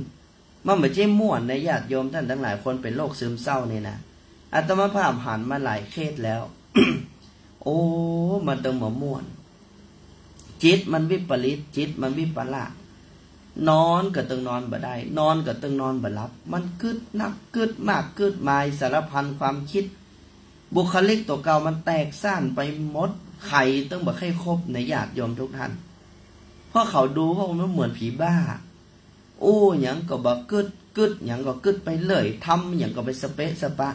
มันบ่ใจ้ม่วนนะ ญาติโยมต้านตังหลาย คนเป๋นโรคซึมเศร้านี่นะ อาตมาภาพหันมาหลายเคสแล้ว โอ้ มันตึงบ่ม่วน จิตมันวิปริต จิตมันวิปลาส นอนก็ตึงนอนบ่ได้ นอนก็ตึงนอนบ่หลับ มันกึ๊ดนักกึ๊ดมาก กึ๊ดมาย สารพันความกึ๊ด บุคลิกตั๋วเก่ามันแตกซ่านไปหมด ใผตึงบ่ใค่คบนะ ญาติโยมทุกท่าน เพราะเขาดูว่ามันเหมือนผีบ้า อู้หยังก็บ่กึ๊ด กึ๊ดหยังก็กึ๊ดไปเรื่อย ทำหยังก็ไปสะเปะสะปะ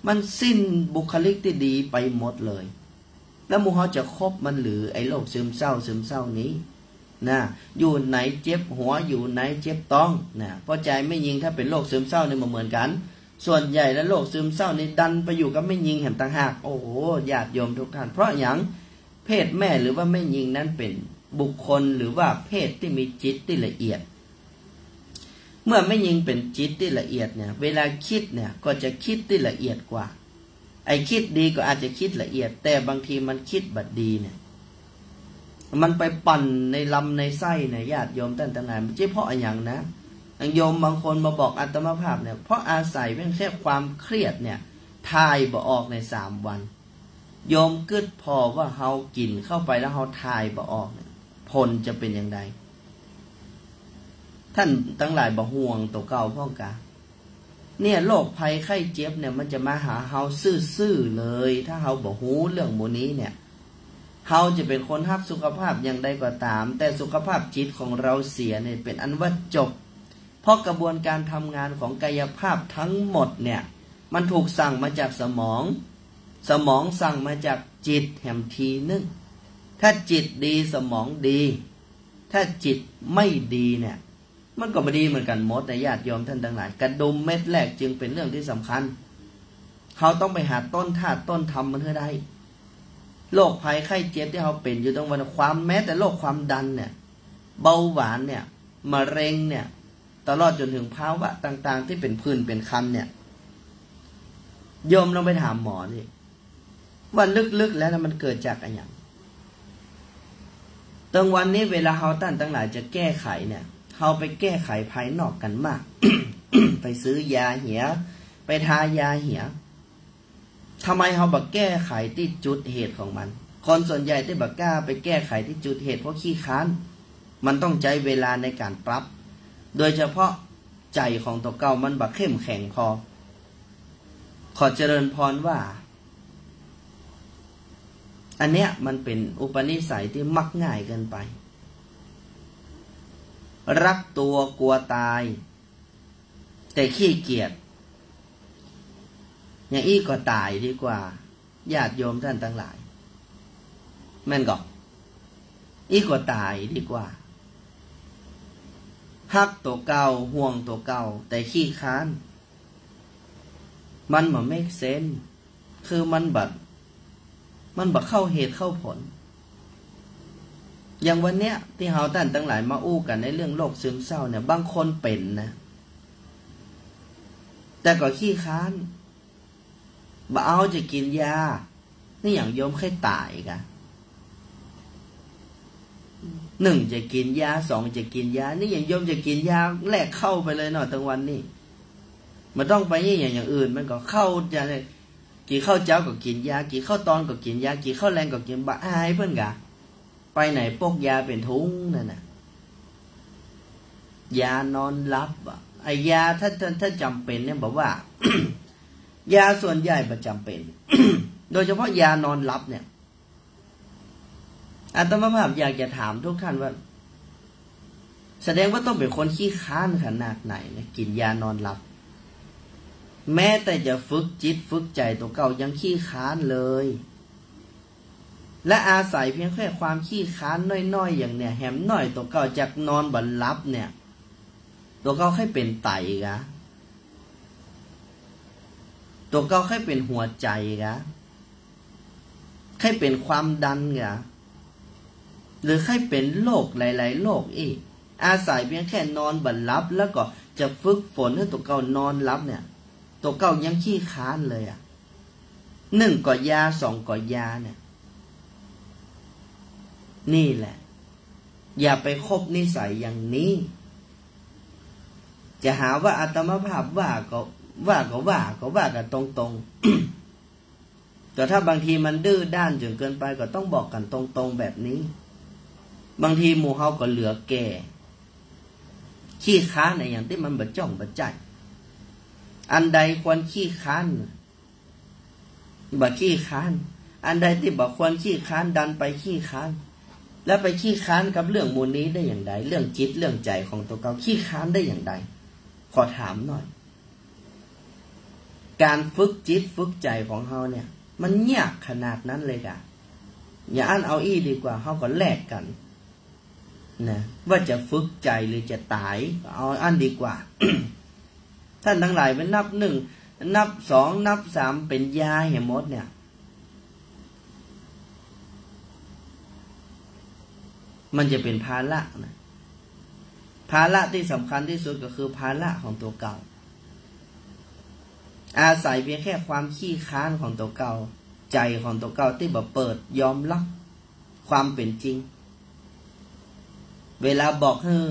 มันสิ้นบุคลิกตี้ดีไปหมดเลย แล้วหมู่เฮาจะคบมันหรือ ไอ้โรคซึมเศร้า ซึมเศร้านี้นะ อยู่ไหนเจ็บหัว อยู่ไหนเจ็บต๊องนะ เพราะจายแม่ญิงถ้าเป๋นโรคซึมเศร้านี่บ่เหมือนกั๋น ส่วนใหญ่แล้วโรคซึมเศร้านี่ดันไปอยู่กับแม่ญิงแหมต่างหาก โอ้โห ญาติโยมทุกท่าน เพราะหยัง เพศแม่หรือว่าแม่ญิงนั้นเป๋นบุคคลหรือว่าเพศตี้มีจิตตี้ละเอียด เมื่อแม่ญิงเป๋นจิตตี้ละเอียดเนี่ย เวลาคิดเนี่ยก็จะคิดตี้ละเอียดกว่า ไอ้คิดดีก็อาจจะคิดละเอียด แต่บางทีมันคิดบ่ดีเนี่ย มันไปปั่นในลำในไส้เนี่ย ญาติโยมต้านตังหลาย มันบ่ใจ้เพราะอะหยังนะ อย่างโยมบางคนมาบอกอาตมาภาพเนี่ย เพราะอาศัยเพียงแค่ความเครียดเนี่ย ถ่ายบ่ออกในสามวัน โยมกึ๊ดผ่อว่าเฮากิ๋นเข้าไปแล้วเฮาถ่ายบ่ออกเนี่ย ผลจะเป๋นอย่างใด ต้านตังหลายบ่ห่วงตั๋วเก่าพ่องกา เนี่ย โรคภัยไข้เจ็บเนี่ย มันจะมาหาเฮาซื่อๆ เลย ถ้าเฮาบ่ฮู้เรื่องหมู่นี้เนี่ย เฮาจะเป๋นคนฮักสุขภาพอย่างใดก็ต๋าม แต่สุขภาพจิตของเฮาเสียเนี่ย เป๋นอันว่าจบ เพราะกระบวนการทำงานของกายภาพทั้งหมดเนี่ย มันถูกสั่งมาจากสมอง สมองสั่งมาจากจิตแหมทีนึ่ง ถ้าจิตดีสมองดี ถ้าจิตไม่ดีเนี่ย มันก็บ่ดีเหมือนกั๋นหมดนะ ญาติโยมต้านตังหลาย กระดุมเม็ดแรกจึงเป๋นเรื่องตี้สำคัญ เฮาต้องไปหาต้นธาตุต้นธรรมมันหื้อได้ โรคภัยไข้เจ็บตี้เฮาเป๋นอยู่ตรงวัน ความ แม้แต่โรคความดันเนี่ย เบาหวานเนี่ย มะเร็งเนี่ย ตลอดจ๋นเถิงภาวะต่างๆ ตี้เป๋นผื่นเป๋นคันเนี่ย โยมลองไปถามหมอสิ ว่าลึกๆ แล้วนะ มันเกิดจากอะหยัง ตึงวันนี้เวลาเฮาต้านตังหลายจะแก้ไขเนี่ย เฮาไปแก้ไขภายนอกกั๋นมาก ไปซื้อยาเหีย ไปทายาเหีย ทำไมเฮาบ่แก้ไขตี้จุดเหตุของมัน คนส่วนใหญ่ตี้บ่กล้าไปแก้ไขตี้จุดเหตุ เพราะขี้คร้าน มันต้องใจ๊เวลาในก๋านปรับ โดยเฉพาะใจ๋ของตั๋วเก่ามันบ่เข้มแข็งพอ ขอเจริญพรว่า อันเนี้ยมันเป๋นอุปนิสัยตี้มักง่ายเกินไป รักตัวกลัวตาย แต่ขี้เกียจ อย่างอี้ก็ต๋ายดีกว่า ญาติโยมต้านตังหลาย แม่นก่อ อี้ก็ต๋ายดีกว่า ฮักตั๋วเก่า ห่วงตั๋วเก่า แต่ขี้คร้าน มันบ่เมคเซนส์ คือมันบ่ มันบ่เข้าเหตุเข้าผล อย่างวันเนี้ยตี้เฮาต้านตังหลายมาอู้กั๋นในเรื่องโรคซึมเศร้าเนี่ย บางคนเป๋นนะ แต่ก็ขี้คร้าน บ่เอาจะกิ๋นยา นี่อย่างโยมใค่ต๋ายกะ นึ่งจะกิ๋นยา สองจะกิ๋นยา นี่อย่างโยมจะกิ๋นยาแลกเข้าไปเลยเนาะ ตึงวันนี้ บ่ต้องไปอย่าง อย่างอื่น มันก็เข้าจะ กิ๋นข้าวเจ๊าก็กิ๋นยา กิ๋นข้าวตอนก็กิ๋นยา กิ๋นข้าวแลงก็กิ๋น บ่อายเปิ้นกา ไปไหนปกยาเป๋นถุงนั่นน่ะ ยานอนหลับอะ ไอ้ยาถ้า ถ้า ถ้าจ๋ำเป๋นเนี่ย บอกว่า ยาส่วนใหญ่บ่จ๋ำเป๋น โดยเฉพาะยานอนหลับเนี่ย อาตมาภาพอยากจะถามทุกท่านว่า แสดงว่าต้องเป๋นคนขี้คร้านขนาดไหนเนี่ย กิ๋นยานอนหลับ แม้แต่จะฝึกจิตฝึกใจ๋ตั๋วเก่ายังขี้คร้านเลย และอาศัยเพียงแค่ความขี้คร้านน้อยๆ อย่างเนี่ย แหมน้อยตั๋วเก่าจะนอนบ่หลับเนี่ย ตั๋วเก่าใค่เป๋นไตกา ตั๋วเก่าใค่เป๋นหัวใจ๋กา ใค่เป๋นความดันกา หรือใค่เป๋นโรคหลายๆ โรคอี้ อาศัยเพียงแค่นอนบ่หลับ แล้วก็จะฝึกฝนหื้อตั๋วเก่านอนหลับเนี่ย ตั๋วเก่ายังขี้คร้านเลยอะ นึ่งก็ยา สองก็ยาเนี่ย นี่แหละ อย่าไปคบนิสัยอย่างนี้ จะหาว่าอาตมาภาพว่าก็ ว่าก็ว่า ก็ว่ากั๋นตรงๆ แต่ถ้าบางทีมันดื้อด้านจ๋นเกินไป ก็ต้องบอกกั๋นตรงๆ แบบนี้ บางทีหมู่เฮาก็เหลือแก่ ขี้คร้านอะหยังตี้มันบ่จ้องบ่ใจ้ อันใดควรขี้คร้าน บ่ขี้คร้าน อันใดตี้บ่ควรขี้คร้าน ดันไปขี้คร้าน แล้วไปขี้คร้านกับเรื่องหมู่นี้ได้อย่างใด เรื่องจิตเรื่องใจ๋ของตั๋วเก่า ขี้คร้านได้อย่างใด ขอถามหน่อย ก๋านฝึกจิตฝึกใจ๋ของเฮาเนี่ย มันยากขนาดนั้นเลยกา อย่าอั้นเอาอี้ดีกว่า เฮาก็แลกกั๋น นะ ว่าจะฝึกใจ๋หรือจะต๋าย เอาอั้นดีกว่า ท่านตังหลายไปนับนึ่ง นับสอง นับสาม เป๋นยาเหียหมดเนี่ย มันจะเป๋นภาระนะ ภาระตี้สำคัญตี้สุดก็คือภาระของตั๋วเก่า อาศัยเพียงแค่ความขี้คร้านของตั๋วเก่า ใจ๋ของตั๋วเก่าตี้บ่เปิดยอมรับความเป๋นจริง เวลาบอกหื้อ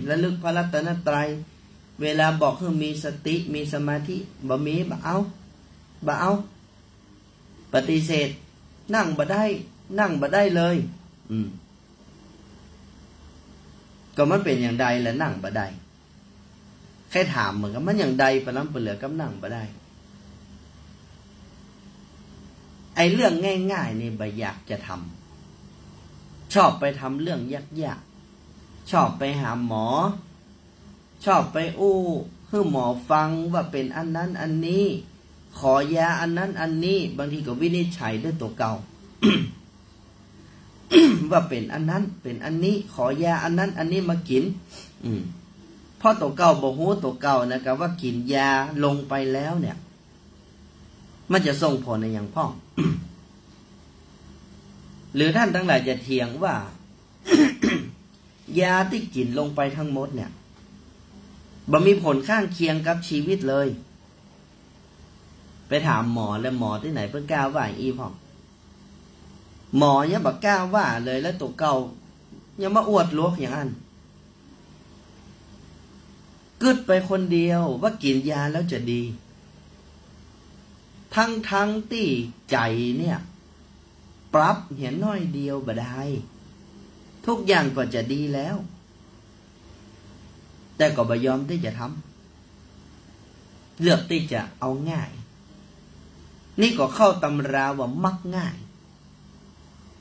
ระลึกพระรัตนตรัย เวลาบอกหื้อมีสติ มีสมาธิ บ่มี บ่เอา บ่เอา ปฏิเสธ นั่งบ่ได้ นั่งบ่ได้เลย อืม ก็มันเป๋นอย่างใดละนั่งบ่ได้ ใค่ถามเหมือนกั๋น มันอย่างใดปะล้ำปะเหลือกับนั่งบ่ได้ ไอ้เรื่องง่ายๆ นี่บ่อยากจะทำ ชอบไปทำเรื่องยากๆ ชอบไปหาหมอ ชอบไปอู้หื้อหมอฟังว่าเป๋นอันนั้นอันนี้ ขอยาอันนั้นอันนี้ บางทีก็วินิจฉัยด้วยตั๋วเก่า ว่าเป๋นอันนั้น เป๋นอันนี้ ขอยาอันนั้นอันนี้มากิ๋น อืม เพราะตั๋วเก่าบ่ฮู้ตั๋วเก่านะ กาว่ากิ๋นยาลงไปแล้วเนี่ย มันจะส่งผลอะหยังพ่อง หรือท่านตังหลายจะเถียงว่า ยาตี้กิ๋นลงไปทั้งหมดเนี่ย บ่มีผลข้างเคียงกับชีวิตเลย ไปถามหมอ แล้วหมอตี้ไหนเปิ้นกล้าว่าอี้พ่อง หมอยังบ่กล้าว่าเลย แล้วตั๋วเก่ายังมาอวดหลวกอย่างอั้น กึ๊ดไปคนเดียวว่ากิ๋นยาแล้วจะดี ทั้งๆ ตี้ใจ๋เนี่ย ปรับเหียน้อยเดียวบ่ได้ ทุกอย่างก็จะดีแล้ว แต่ก็บ่ยอมตี้จะทำ เลือกตี้จะเอาง่าย นี่ก็เข้าตำราว่ามักง่าย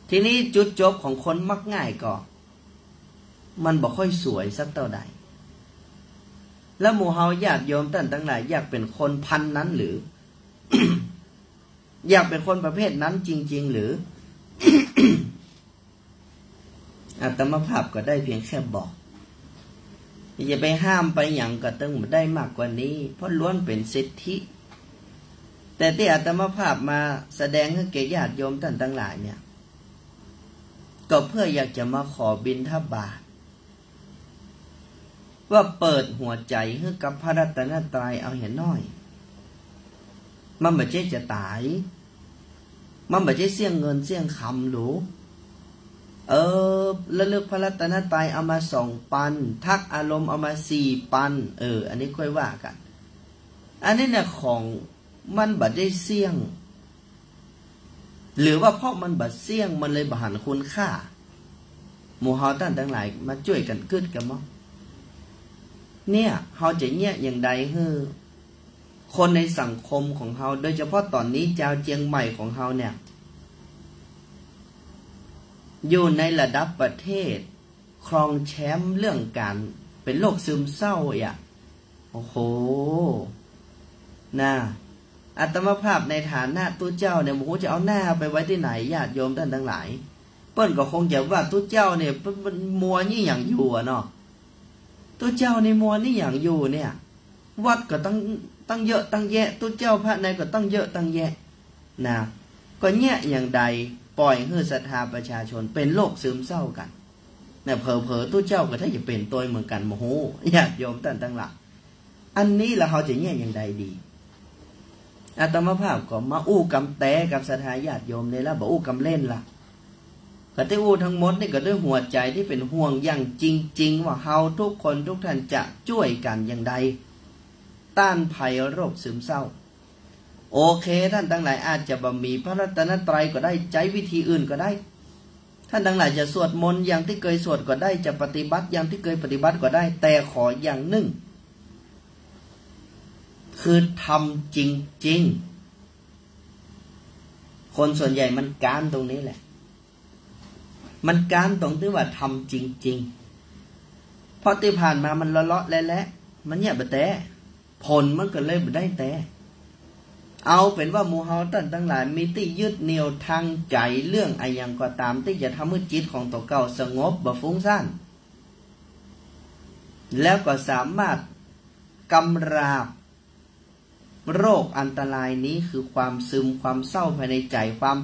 ทีนี้จุดจบของคนมักง่ายก็ มันบ่ค่อยสวยสักเต้าใด แล้วหมู่เฮาญาติโยมต้านตังหลายอยากเป๋นคนพันนั้นหรือ อยากเป๋นคนประเภทนั้นจริงๆ หรือ อาตมาภาพก็ได้เพียงแค่บอก อย่าไปห้ามไปหยังก็ตึงบ่ได้มากกว่านี้ เพราะล้วนเป๋นสิทธิ แต่ตี้อาตมาภาพมาแสดงหื้อแก่ญาติโยมต้านตังหลายเนี่ย ก็เพื่ออยากจะมาขอบิณฑบาต ว่าเปิดหัวใจ๋หื้อกับพระรัตนตรัยเอาเหียน้อย มันบ่ใจ้จะต๋าย มันบ่ใจ้เสี้ยงเงินเสี้ยงคำหรู เออ ระลึกพระรัตนตรัยเอามาสองปัน ทักอารมณ์เอามาสี่ปัน เออ อันนี้ค่อยว่ากั๋น อันนี้เนี่ยของ มันบ่ได้เสี้ยง หรือว่าเพราะมันบ่เสี้ยง มันเลยบ่หันคุณค่า หมู่เฮาต้านตังหลายมาจ้วยกั๋นกึ๊ดกะเมาะ เนี่ย เฮาจะเยียะอย่างใดหื้อ คนในสังคมของเฮา โดยเฉพาะต๋อนนี้จาวเจียงใหม่ของเฮาเนี่ย อยู่ในระดับประเทศ ครองแชมป์เรื่องก๋านเป๋นโรคซึมเศร้าอะ โอ้โห นะ อาตมาภาพในฐานะตุ๊เจ้าเนี่ย บ่ฮู้จะเอาหน้าไปไว้ตี้ไหน ญาติโยมต้านตังหลาย เปิ้นก็คงจะว่าตุ๊เจ้าเนี่ย เปิ้น เปิ้นมัวยี่หยังอยู่อะเนาะ ตุ๊เจ้านี่มัวยี่หยังอยู่เนี่ย วัดก็ตั้ง ตั้งเยอะตั้งแยะ ตุ๊เจ้าพระในก็ตั้งเยอะตั้งแยะ นะ ก็เยียะอย่างใด ป่อยหื้อศรัทธาประชาชนเป๋นโรคซึมเศร้ากั๋น เนี่ย เผลอๆ ตุ๊เจ้าก็ถ้าจะเป๋นตวยเหมือนกั๋น บ่ฮู้ ญาติโยมต้านตังหลาย อันนี้ละเฮาจะเยียะอย่างใดดี อาตมาภาพก็มาอู้กำแต๊กับศรัทธาญาติโยมนี่ละ บ่อู้กำเล่นละ ก็ตี้อู้ทั้งหมดนี่ก็ด้วยหัวใจ๋ตี้เป๋นห่วงอย่างจริงๆ ว่าเฮาทุกคนทุกท่านจะจ้วยกั๋นอย่างใด ต้านภัยโรคซึมเศร้า โอเค ต้านตังหลายอาจจะบ่มีพระรัตนตรัยก็ได้ ใจ๊วิธีอื่นก็ได้ ต้านตังหลายจะสวดมนต์อย่างตี้เกยสวดก็ได้ จะปฏิบัติอย่างตี้เกยปฏิบัติก็ได้ แต่ขออย่างนึ่ง คือทำจริงๆ คนส่วนใหญ่มันก๊านตรงนี้แหละ มันก๊านตรงตี้ว่าทำจริงๆ เพราะตี้ผ่านมามันเลาะๆ แหละๆ มันเยียะบ่แต๊ ผลมันก็เลยบ่ได้แต๊ เอาเป๋นว่าหมู่เฮาต้านตังหลายมีตี้ยึดเหนี่ยวทางใจ๋เรื่องอะหยังก็ต๋ามตี้จะทำหื้อจิตของตั๋วเก่าสงบบ่ฟุ้งซ่าน แล้วก็สามารถกำราบโรคอันตรายนี้ คือความซึมความเศร้าภายในใจ๋ ความ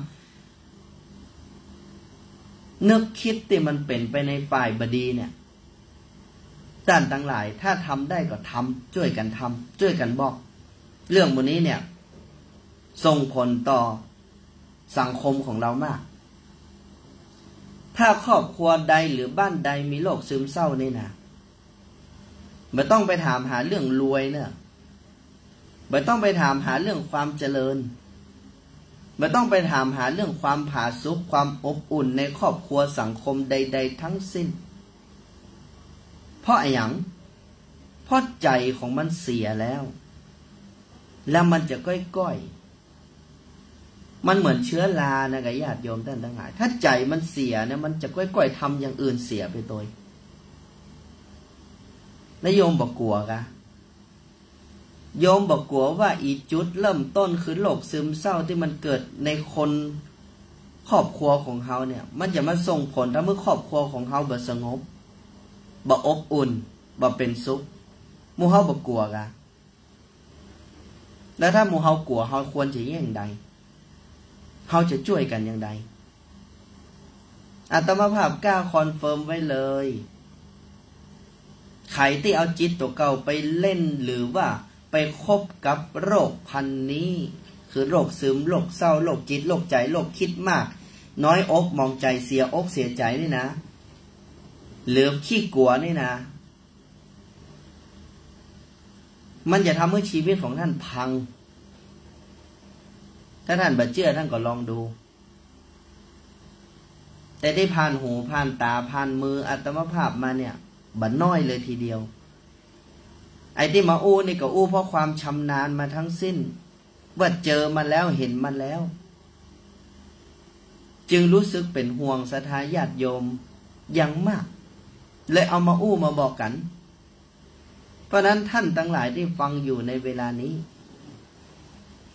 นึกคิดตี้มันเป๋นไปในฝ่ายบ่ดีเนี่ย ต้านตังหลายถ้าทำได้ก็ทำ จ้วยกั๋นทำ จ้วยกั๋นบอก เรื่องหมู่นี้เนี่ย ส่งผลต่อสังคมของเฮามาก ถ้าครอบครัวใดหรือบ้านใดมีโรคซึมเศร้านี่นะ บ่ต้องไปถามหาเรื่องรวยเน่อ บ่ต้องไปถามหาเรื่องความเจริญ บ่ต้องไปถามหาเรื่องความผาสุก ความอบอุ่นในครอบครัวสังคมใดๆ ทั้งสิ้น เพราะอะหยัง เพราะใจ๋ของมันเสียแล้ว แล้วมันจะก้อยๆ มันเหมือนเชื้อรานะกะญาติโยมต้านตังหลาย ถ้าใจ๋มันเสียเนี่ย มันจะก้อยๆ ทำอย่างอื่นเสียไปตวย แล้วโยมบ่กั๋วกา โยมบ่กั๋วว่าอีจุดเริ่มต้นคือโรคซึมเศร้าตี้มันเกิดในคนครอบครัวของเฮาเนี่ย มันจะมาส่งผลทำหื้อครอบครัวของเฮาบ่สงบ บ่อบอุ่น บ่เป๋นสุข หมู่เฮาบ่กั๋วกา แล้วถ้าหมู่เฮากั๋ว เฮาควรจะเยียะอย่างใด เฮาจะจ้วยกั๋นอย่างใด อาตมาภาพกล้าคอนเฟิร์มไว้เลย ใผตี้เอาจิตตั๋วเก่าไปเล่น หรือว่าไปคบกับโรคภัณฑ์นี้ คือโรคซึม โรคเศร้า โรคจิต โรคใจ๋ โรคกึ๊ดมาก น้อยอกหมองใจ๋ เสียอกเสียใจ๋นี่นะ หรือขี้กั๋วนี่นะ มันจะทำหื้อชีวิตของต้านพัง ถ้าต้านบ่เจื้อ ต้านก็ลองดู แต่ตี้ผ่านหูผ่านต๋าผ่านมืออาตมาภาพมาเนี่ย บ่น้อยเลยทีเดียว ไอ้ตี้มาอู้นี่ก็อู้เพราะความชำนาญมาทั้งสิ้น ว่าเจอมาแล้ว เห็นมาแล้ว จึงรู้สึกเป๋นห่วงศรัทธาญาติโยมอย่างมาก เลยเอามาอู้มาบอกกั๋น เพราะนั้นต้านตังหลายตี้ฟังอยู่ในเวลานี้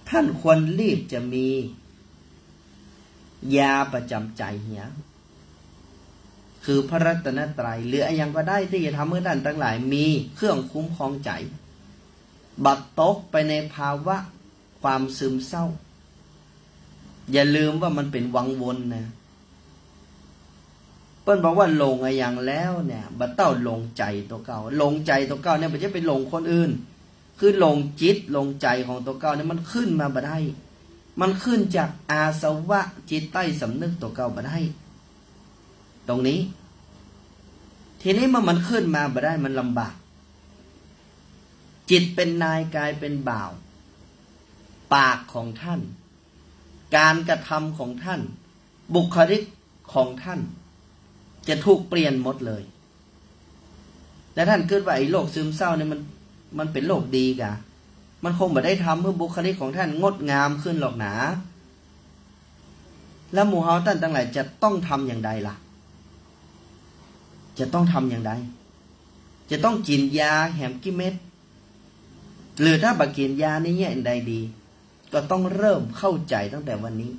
ต้านควรรีบจะมียาประจ๋ำใจ๋เหีย คือพระรัตนตรัย หรืออะหยังก็ได้ตี้จะทำหื้อต้านตังหลายมีเครื่องคุ้มครองใจ๋ บ่ตกไปในภาวะความซึมเศร้า อย่าลืมว่ามันเป๋นวังวนนะ เปิ้นบอกว่าหลงอะหยังแล้วเนี่ย บ่เต้าหลงใจ๋ตั๋วเก่า หลงใจ๋ตั๋วเก่าเนี่ย บ่ใจ้ไปหลงคนอื่น คือหลงจิตหลงใจ๋ของตั๋วเก่าเนี่ย มันขึ้นมาบ่ได้ มันขึ้นจากอาสวะจิตใต้สำนึกตั๋วเก่าบ่ได้ ตรงนี้ ทีนี้เมื่อมันขึ้นมาบ่ได้ มันลำบาก จิตเป๋นนายกายเป๋นบ่าว ไป ปากของท่าน การกระทำของท่าน บุคลิกของท่าน จะถูกเปลี่ยนหมดเลย และท่านกึ๊ดว่าไอ้โรคซึมเศร้าเนี่ยมัน มันเป๋นโรคดีกา มันคงบ่ได้ทำหื้อบุคลิกของท่านงดงามขึ้นหรอกหนา แล้วหมู่เฮาต้านตังหลายจะต้องทำอย่างใดล่ะ จะต้องทำอย่างใด จะต้องกิ๋นยาแหมกี่เม็ด หรือถ้าบ่กิ๋นยานี่เยียะอันใดดี ก็ต้องเริ่มเข้าใจ๋ตั้งแต่วันนี้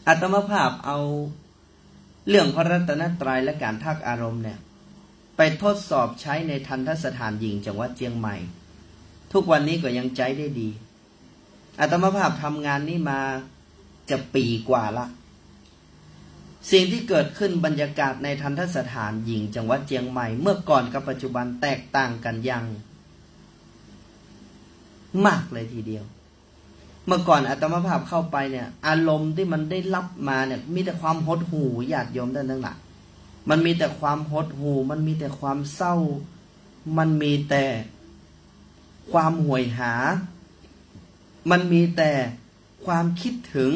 อาตมาภาพเอาเรื่องพระรัตนตรัยและก๋านทักอารมณ์เนี่ย ไปทดสอบใจ๊ในทัณฑสถานหญิงจังหวัดเจียงใหม่ ทุกวันนี้ก็ยังใจ๊ได้ดี อาตมาภาพทำงานนี้มาจะปี๋กว่าละ สิ่งตี้เกิดขึ้น บรรยากาศในทัณฑสถานหญิงจังหวัดเจียงใหม่ เมื่อก่อนกับปัจจุบันแตกต่างกั๋นอย่างมากเลยทีเดียว เมื่อก่อนอาตมาภาพเข้าไปเนี่ย อารมณ์ตี้มันได้ฮับมาเนี่ย มีแต่ความหดหู่ ญาติโยมต้านตังหลาย มันมีแต่ความหดหู่ มันมีแต่ความเศร้า มันมีแต่ความโหยหา มันมีแต่ความคิดถึง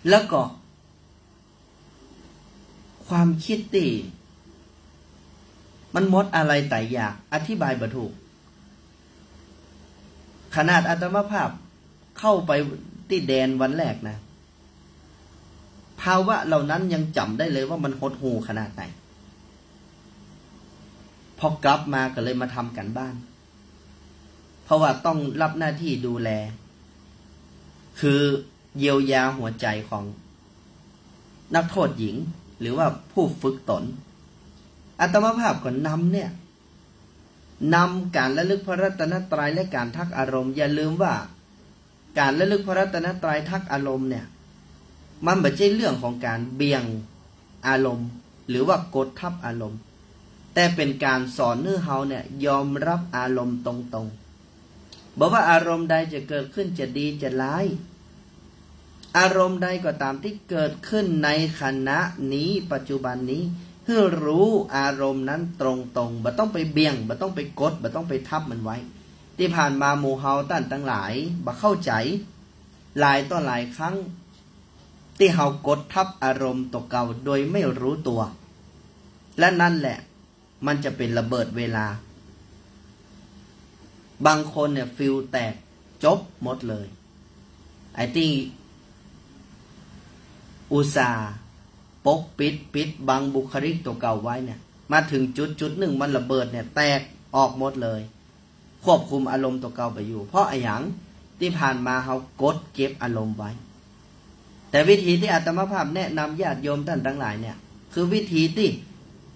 แล้วก็ความคิดตี้มันหมดอาลัยต๋ายอยาก อธิบายบ่ถูก ขนาดอาตมาภาพเข้าไปตี้แดนวันแรกนะ ภาวะเหล่านั้นยังจ๋ำได้เลยว่ามันหดหู่ขนาดไหน พอกลับมาก็เลยมาทำก๋านบ้าน เพราะว่าต้องฮับหน้าตี้ดูแล คือเยียวยาหัวใจ๋ของนักโทษหญิง หรือว่าผู้ฝึกต๋น อาตมาภาพก็นำเนี่ย นำก๋านระลึกพระรัตนตรัยและก๋านทักอารมณ์ อย่าลืมว่าก๋านระลึกพระรัตนตรัยทักอารมณ์เนี่ย มันบ่ใจ้เรื่องของก๋านเบี่ยงอารมณ์ หรือว่ากดทับอารมณ์ แต่เป๋นก๋านสอนหื้อเฮาเนี่ยยอมฮับอารมณ์ตรงๆ บ่ว่าอารมณ์ใดจะเกิดขึ้น จะดีจะร้าย อารมณ์ใดก็ต๋ามตี้เกิดขึ้นในขณะนี้ ปัจจุบันนี้ หื้อฮู้อารมณ์นั้นตรงๆ บ่ต้องไปเบี่ยง บ่ต้องไปกด บ่ต้องไปทับมันไว้ ตี้ผ่านมาหมู่เฮาต้านตังหลายบ่เข้าใจ๋ หลายต่อหลายครั้ง ตี้เฮากดทับอารมณ์ตั๋วเก่าโดยไม่รู้ตั๋ว และนั้นแหละ มันจะเป๋นระเบิดเวลา บางคนเนี่ยฟิวแตก จบหมดเลย ไอ้ตี้อุตส่าห์ปกปิด ปิดบังบุคลิกตั๋วเก่าไว้เนี่ย มาเถิงจุดๆ นึ่งมันระเบิดเนี่ย แตกออกหมดเลย ควบคุมอารมณ์ตั๋วเก่าบ่อยู่ เพราะอะหยัง ตี้ผ่านมาเฮากดเก็บอารมณ์ไว้ แต่วิธีตี้อาตมาภาพแนะนำญาติโยมต้านตังหลายเนี่ย คือวิธีตี้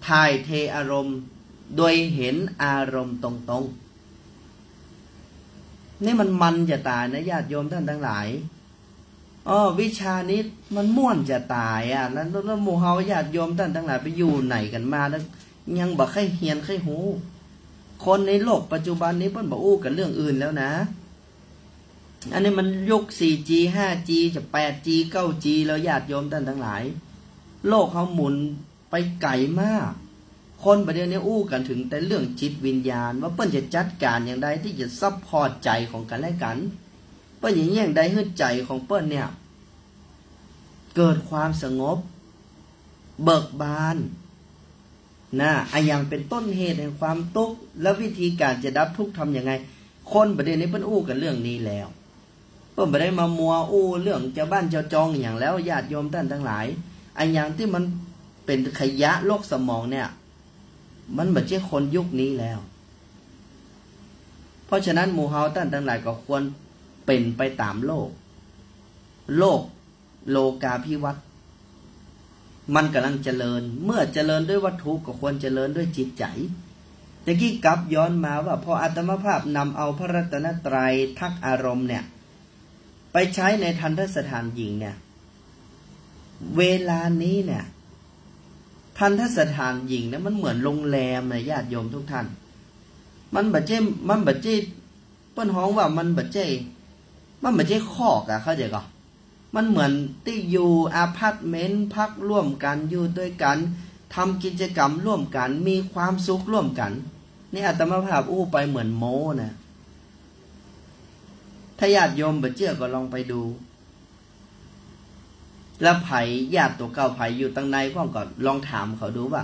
ถ่ายเทอารมณ์โดยหันอารมณ์ตรงๆ นี่มันมันจะต๋ายนะญาติโยมต้านตังหลาย อ้อ วิชานี้มันม่วนจะต๋ายอะ แล้ว แล้ว แล้วหมู่เฮาญาติโยมต้านตังหลายไปอยู่ไหนกั๋นมาแล้ว ยังบ่ใค่เฮียนใค่ฮู้ คนในโลกปัจจุบันนี้เปิ้นบ่อู้กั๋นเรื่องอื่นแล้วนะ อันนี้มันยุค สี่จี ห้าจี จะ แปดจี เก้าจี แล้วญาติโยมต้านตังหลาย โลกเฮาหมุนไปไก๋มาก คนบ่าเดี่ยวนี้อู้กั๋นเถิงแต่เรื่องจิตวิญญาณ ว่าเปิ้นจะจัดก๋านอย่างใดตี้จะซัพพอร์ตใจ๋ของกั๋นและกั๋น เปิ้นจะเยียะอย่างใดหื้อใจ๋ของเปิ้นเนี่ย เกิดความสงบ เบิกบาน นะ อะหยังเป๋นต้นเหตุแห่งความตุ๊กข์ และวิธีก๋านจะดับทุกข์ทำยังไง คนบ่าเดี่ยวนี้เปิ้นอู้กั๋นเรื่องนี้แล้ว เปิ้นบ่ได้มามัวอู้เรื่องจาวบ้านจาวจองอะหยังแล้ว ญาติโยมต้านตังหลาย อะหยังตี้มันเป๋นขยะลกสมองเนี่ย มันบ่ใจ้คนยุคนี้แล้ว เพราะฉะนั้นหมู่เฮาต้านตังหลายก็ควรเป๋นไปต๋ามโลก โลก โลกาภิวัตน์ มันก่ำลังเจริญ เมื่อเจริญด้วยวัตถุก็ควรเจริญด้วยจิตใจ๋ ตะกี้กลับย้อนมาว่า พออาตมาภาพนำเอาพระรัตนตรัยทักอารมณ์เนี่ย ไปใจ๊ในทัณฑสถานหญิงเนี่ย เวลานี้เนี่ย ทัณฑสถานหญิงเนี่ยมันเหมือนโรงแรมนะญาติโยมทุกท่าน มันบ่ใจ้ มันบ่ใจ้ เปิ้นฮ้องว่ามันบ่ใจ้ มันบ่ใจ้คอกอะ เข้าใจ๋ก่อ มันเหมือนตี้อยู่อพาร์ตเมนต์ พักร่วมกั๋น อยู่ตวยกั๋น ทำกิจกรรมร่วมกั๋น มีความสุขร่วมกั๋น นี่อาตมาภาพอู้ไปเหมือนโม้นะ ถ้าญาติโยมบ่เจื้อก็ลองไปดู แล้วใผญาติตั๋วเก่าใผอยู่ตังในพ่องก็ลองถามเขาดูว่า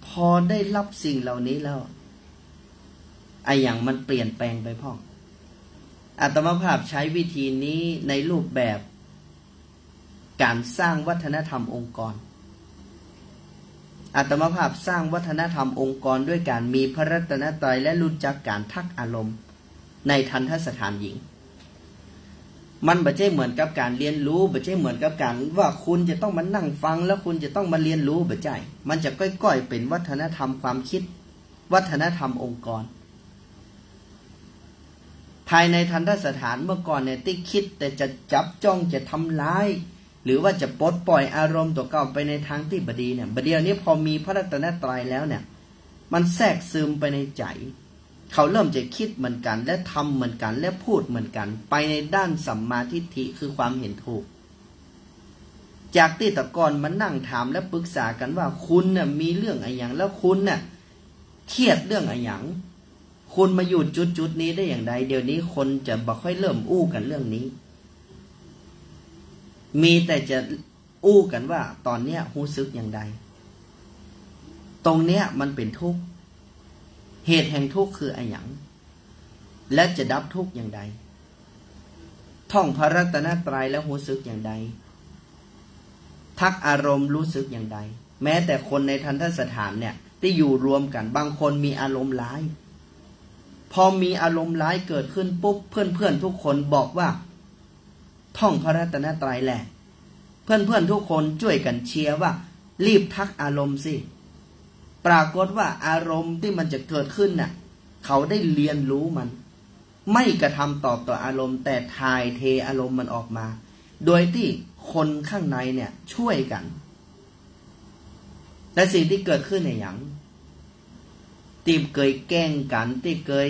พอได้รับสิ่งเหล่านี้แล้ว อะหยังมันเปลี่ยนแปลงไปพ่อง อาตมาภาพใช้วิธีนี้ในรูปแบบ ก๋านสร้างวัฒนธรรมองค์กร อาตมาภาพสร้างวัฒนธรรมองค์กรด้วยก๋านมีพระรัตนตรัยและฮู้จักก๋านทักอารมณ์ในทัณฑสถานหญิง มันบ่ใจ้เหมือนกับก๋านเฮียนฮู้ บ่ใจ้เหมือนกับก๋านว่าคุณจะต้องมานั่งฟังแล้วคุณจะต้องมาเฮียนฮู้ บ่ใจ้ มันจะก้อยๆ เป๋นวัฒนธรรมความคิด วัฒนธรรมองค์กร ภายในทัณฑสถานเมื่อก่อนเนี่ย ตี้คิดแต่จะจับจ้องจะทำร้าย หรือว่าจะปลดปล่อยอารมณ์ตั๋วเก่าไปในทางตี้บ่ดีเนี่ย บ่าเดี่ยวนี้พอมีพระรัตนตรัยแล้วเนี่ย มันแทรกซึมไปในใจ๋ เขาเริ่มจะคิดเหมือนกั๋น และทำเหมือนกั๋น และพูดเหมือนกั๋น ไปในด้านสัมมาทิฏฐิ คือความเห็นถูก จากตี้แต่ก่อนมานั่งถามและปรึกษากั๋นว่า คุณน่ะมีเรื่องอะหยัง แล้วคุณน่ะเครียดเรื่องอะหยัง คุณมาอยู่จุดๆ นี้ได้อย่างใด เดี๋ยวนี้คนจะบ่ค่อยเริ่มอู้กั๋นเรื่องนี้ มีแต่จะอู้กั๋นว่าต๋อนเนี้ยฮู้สึกอย่างใด ตรงเนี้ยมันเป๋นทุกข์ เหตุแห่งทุกข์คืออะหยัง และจะดับทุกข์อย่างใด ท่องพระรัตนตรัยแล้วฮู้สึกอย่างใด ทักอารมณ์ฮู้สึกอย่างใด แม้แต่คนในทัณฑสถานเนี่ย ตี้อยู่รวมกั๋น บางคนมีอารมณ์ร้าย พอมีอารมณ์ร้ายเกิดขึ้นปุ๊บ เพื่อนๆ ทุกคนบอกว่า ท่องพระรัตนตรัยแหละ เพื่อนๆ ทุกคนจ้วยกั๋นเชียร์ว่า รีบทักอารมณ์สิ ปรากฏว่าอารมณ์ตี้มันจะเกิดขึ้นน่ะ เขาได้เฮียนฮู้มัน ไม่กระทำตอบต่ออารมณ์ แต่ถ่ายเทอารมณ์มันออกมา โดยตี้คนข้างในเนี่ยจ้วยกั๋น แต่สิ่งตี้เกิดขึ้นเนี่ยหยัง ตี้เกยแกล้งกั๋น ตี้เกย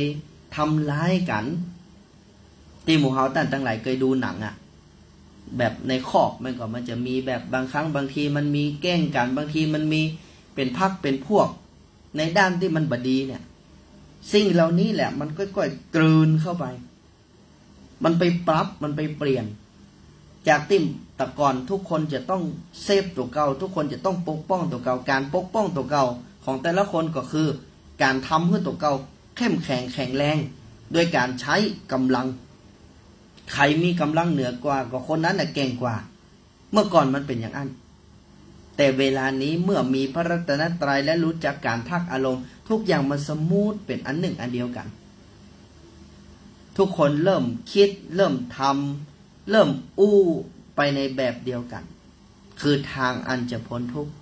ทำร้ายกั๋น ตี้หมู่เฮาต้านตังหลายเกยดูหนังอะ แบบในคอกมันก็มันจะมีแบบบางครั้งบางทีมันมีแกล้งกั๋น บางทีมันมีเป๋นพรรคเป๋นพวก ในด้านตี้มันบ่ดีเนี่ย สิ่งเหล่านี้แหละมันก้อยๆ กลืนเข้าไป มันไปปรับ มันไปเปลี่ยน จากตี้แต่ก่อนทุกคนจะต้องเซฟตั๋วเก่า ทุกคนจะต้องปกป้องตั๋วเก่า ก๋านปกป้องตั๋วเก่าของแต่ละคนก็คือก๋านทำหื้อตั๋วเก่าเข้มแข็งแข็งแรง โดยก๋านใจ๊ก๋ำลัง ใผมีก๋ำลังเหนือกว่าก็คนนั้นน่ะเก่งกว่า เมื่อก่อนมันเป๋นอย่างอั้น แต่เวลานี้เมื่อมีพระรัตนตรัยและฮู้จักก๋านทักอารมณ์ ทุกอย่างมันสมูทเป๋นอันหนึ่งอันเดียวกั๋น ทุกคนเริ่มคิด เริ่มทำ เริ่มอู้ไปในแบบเดียวกั๋น คือทางอันจะพ้นทุกข์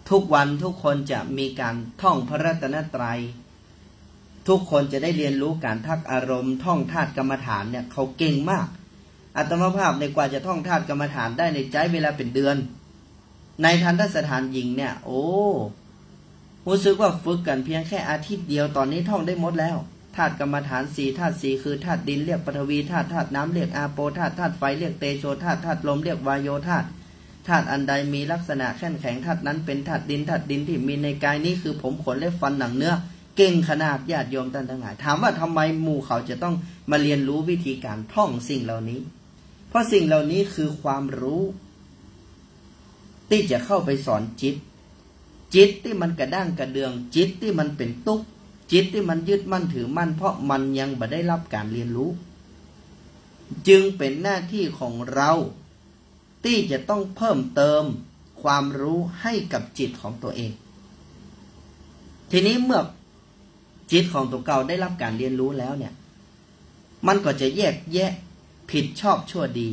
ทุกวันทุกคนจะมีก๋านท่องพระรัตนตรัย ทุกคนจะได้เฮียนฮู้ก๋านทักอารมณ์ ท่องธาตุกรรมฐานเนี่ย เขาเก่งมาก อาตมาภาพเนี่ยกว่าจะท่องธาตุกรรมฐานได้เนี่ยใจ๊เวลาเป๋นเดือน ในทัณฑสถานหญิงเนี่ย โอ้ ฮู้สึกว่าฝึกกั๋นเพียงแค่อาทิตย์เดียว ต๋อนนี้ท่องได้หมดแล้ว ธาตุกรรมฐานสี่ ธาตุสี่คือธาตุดินเรียกปฐวีธาตุ ธาตุน้ำเรียกอาโปธาตุ ธาตุไฟเรียกเตโชธาตุ ธาตุลมเรียกวาโยธาตุ ธาตุอันใดมีลักษณะแข็งแข็ง ธาตุนั้นเป๋นธาตุดิน ธาตุดินตี้มีในกายนี้คือผม ขน เล็บ ฟัน หนัง เนื้อ เก่งขนาด ญาติโยมต้านตังหลาย ถามว่าทำไมหมู่เขาจะต้องมาเฮียนฮู้วิธีก๋านท่องสิ่งเหล่านี้ เพราะสิ่งเหล่านี้คือความฮู้ ตี้จะเข้าไปสอนจิต จิตตี้มันกระด้างกระเดือง จิตตี้มันเป๋นตุ๊กข์ จิตตี้มันยึดมั่นถือมั่น เพราะมันยังบ่ได้ฮับก๋านเฮียนฮู้ จึงเป๋นหน้าตี้ของเฮาตี้จะต้องเพิ่มเติมความฮู้ให้กับจิตของตั๋วเอง ทีนี้เมื่อจิตของตั๋วเก่าได้ฮับก๋านเฮียนฮู้แล้วเนี่ย มันก็จะแยกแยะผิดชอบชั่วดี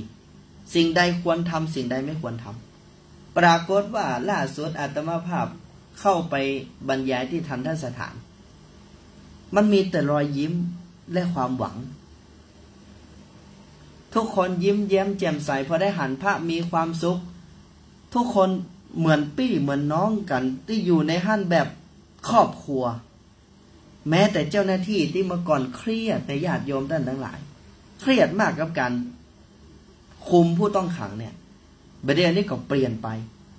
สิ่งใดควรทำ สิ่งใดไม่ควรทำ ปรากฏว่าล่าสุดอาตมาภาพเข้าไปบรรยายตี้ทัณฑสถาน มันมีแต่รอยยิ้มและความหวัง ทุกคนยิ้มแย้มแจ่มใส พอได้หันพระมีความสุข ทุกคนเหมือนปี้เหมือนน้องกั๋นตี้อยู่ในหั้นแบบครอบครัว แม้แต่เจ้าหน้าตี้ตี้เมื่อก่อนเครียด ในญาติโยมต้านตังหลาย เครียดมากกับก๋านคุมผู้ต้องขังเนี่ย บ่าเดี่ยวนี้ก็เปลี่ยนไป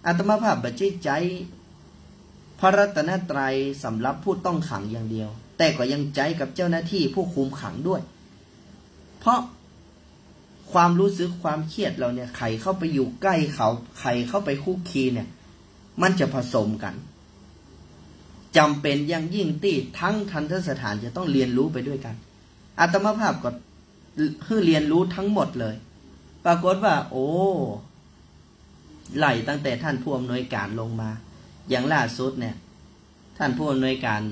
อาตมาภาพบ่ใจ้ใจ๊พระรัตนตรัยสำหรับผู้ต้องขังอย่างเดียว แต่ก็ยังใจ๊กับเจ้าหน้าตี้ผู้คุมขังด้วย เพราะความรู้สึกความเครียดเหล่าเนี่ย ใผเข้าไปอยู่ใก้เขา ใผเข้าไปคลุกคลีเนี่ย มันจะผสมกั๋น จ๋ำเป๋นอย่างยิ่งตี้ตึงทัณฑสถานจะต้องเฮียนฮู้ไปด้วยกั๋น อาตมาภาพก็หื้อเฮียนฮู้ตึงหมดเลย ปรากฏว่า โอ้ ไล่ตั้งแต่ต้านผู้อำนวยก๋านลงมา อย่างล่าสุดเนี่ย ต้านผู้อำนวยก๋าน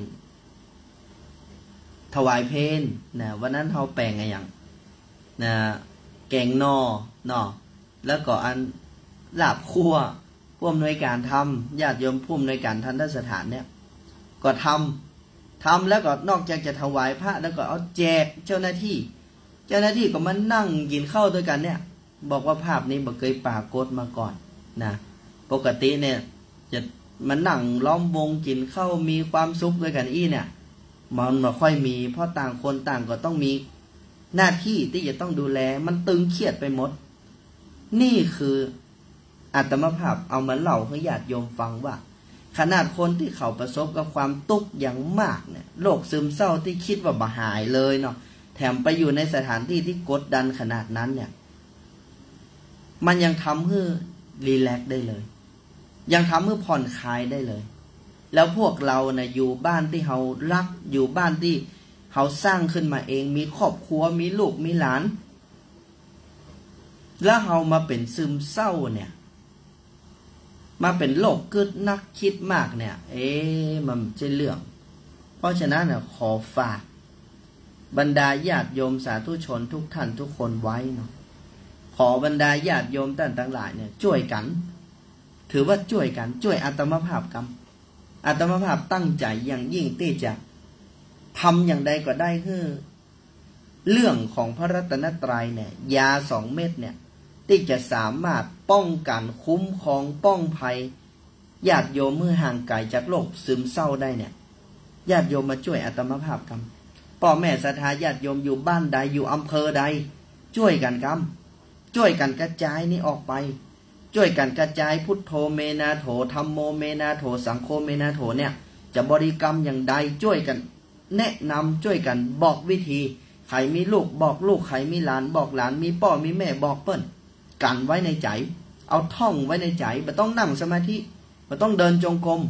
ถวายเพลนะ วันนั้นเฮาแป๋งอะหยังนะ แก๋งหน่อเนาะ แล้วก็อันลาบคั่ว ผู้อำนวยก๋านทำ ญาติโยมผู้อำนวยก๋านทัณฑสถานเนี่ย ก็ทำ ทำแล้วก็นอกจากจะถวายพระแล้วก็เอาแจกเจ้าหน้าตี้ เจ้าหน้าตี้ก็มานั่งกิ๋นข้าวตวยกั๋นเนี่ย บอกว่าภาพนี้บ่เกยปรากฏมาก่อนนะ ปกติเนี่ยจะมานั่งล้อมวงกิ๋นข้าวมีความสุขตวยกั๋นอี้เนี่ย มันบ่ค่อยมี เพราะต่างคนต่างก็ต้องมีหน้าตี้ตี้จะต้องดูแล มันตึงเครียดไปหมด นี่คือ อาตมาภาพเอามาเล่าหื้อญาติโยมฟังว่า ขนาดคนตี้เขาประสบกับความตุ๊กข์อย่างมากเนี่ย โรคซึมเศร้าตี้กึ๊ดว่าบ่หายเลยเนาะ แถมไปอยู่ในสถานตี้ตี้กดดันขนาดนั้นเนี่ย มันยังทำหื้อรีแลกซ์ได้เลย ยังทำหื้อผ่อนคลายได้เลย แล้วพวกเฮานะอยู่บ้านตี้เฮาฮัก อยู่บ้านตี้เฮาสร้างขึ้นมาเอง มีครอบครัว มีลูก มีหลาน แล้วเฮามาเป๋นซึมเศร้าเนี่ย มาเป๋นโรคกึ๊ดนักกึ๊ดมากเนี่ย เอ๊ะ มันบ่ใจ้เรื่อง เพราะฉะนั้นน่ะ ขอฝากบรรดาญาติโยมสาธุชนทุกท่านทุกคนไว้เนาะ ขอบรรดาญาติโยมต้านตังหลายเนี่ย จ้วยกั๋น ถือว่าจ้วยกั๋น จ้วยอาตมาภาพกำ อาตมาภาพตั้งใจ๋อย่างยิ่งตี้จะทำอย่างใดก็ได้หื้อ เรื่องของพระรัตนตรัยเนี่ย ยาสองเม็ดเนี่ย ตี้จะสามารถป้องกั๋นคุ้มครองป้องภัยญาติโยมหื้อห่างไก๋จากโรคซึมเศร้าได้เนี่ย ญาติโยมมาจ้วยอาตมาภาพกำ ป้อแม่ศรัทธาญาติโยมอยู่บ้านใด อยู่อำเภอใด จ้วยกั๋นกำ จ้วยกั๋นกระจายนี่ออกไป จ้วยกั๋นกระจาย พุทโธเมนาโถ ธัมโมเมนาโถ สังโฆเมนาโถเนี่ย จะบริกรรมอย่างใด จ้วยกั๋นแนะนำ จ้วยกั๋นบอกวิธี ใผมีลูกบอกลูก ใผมีหลานบอกหลาน มีป้อมีแม่บอกเปิ้น กั๋นไว้ในใจ๋ เอาท่องไว้ในใจ๋ บ่ต้องนั่งสมาธิ บ่ต้องเดินจงกรม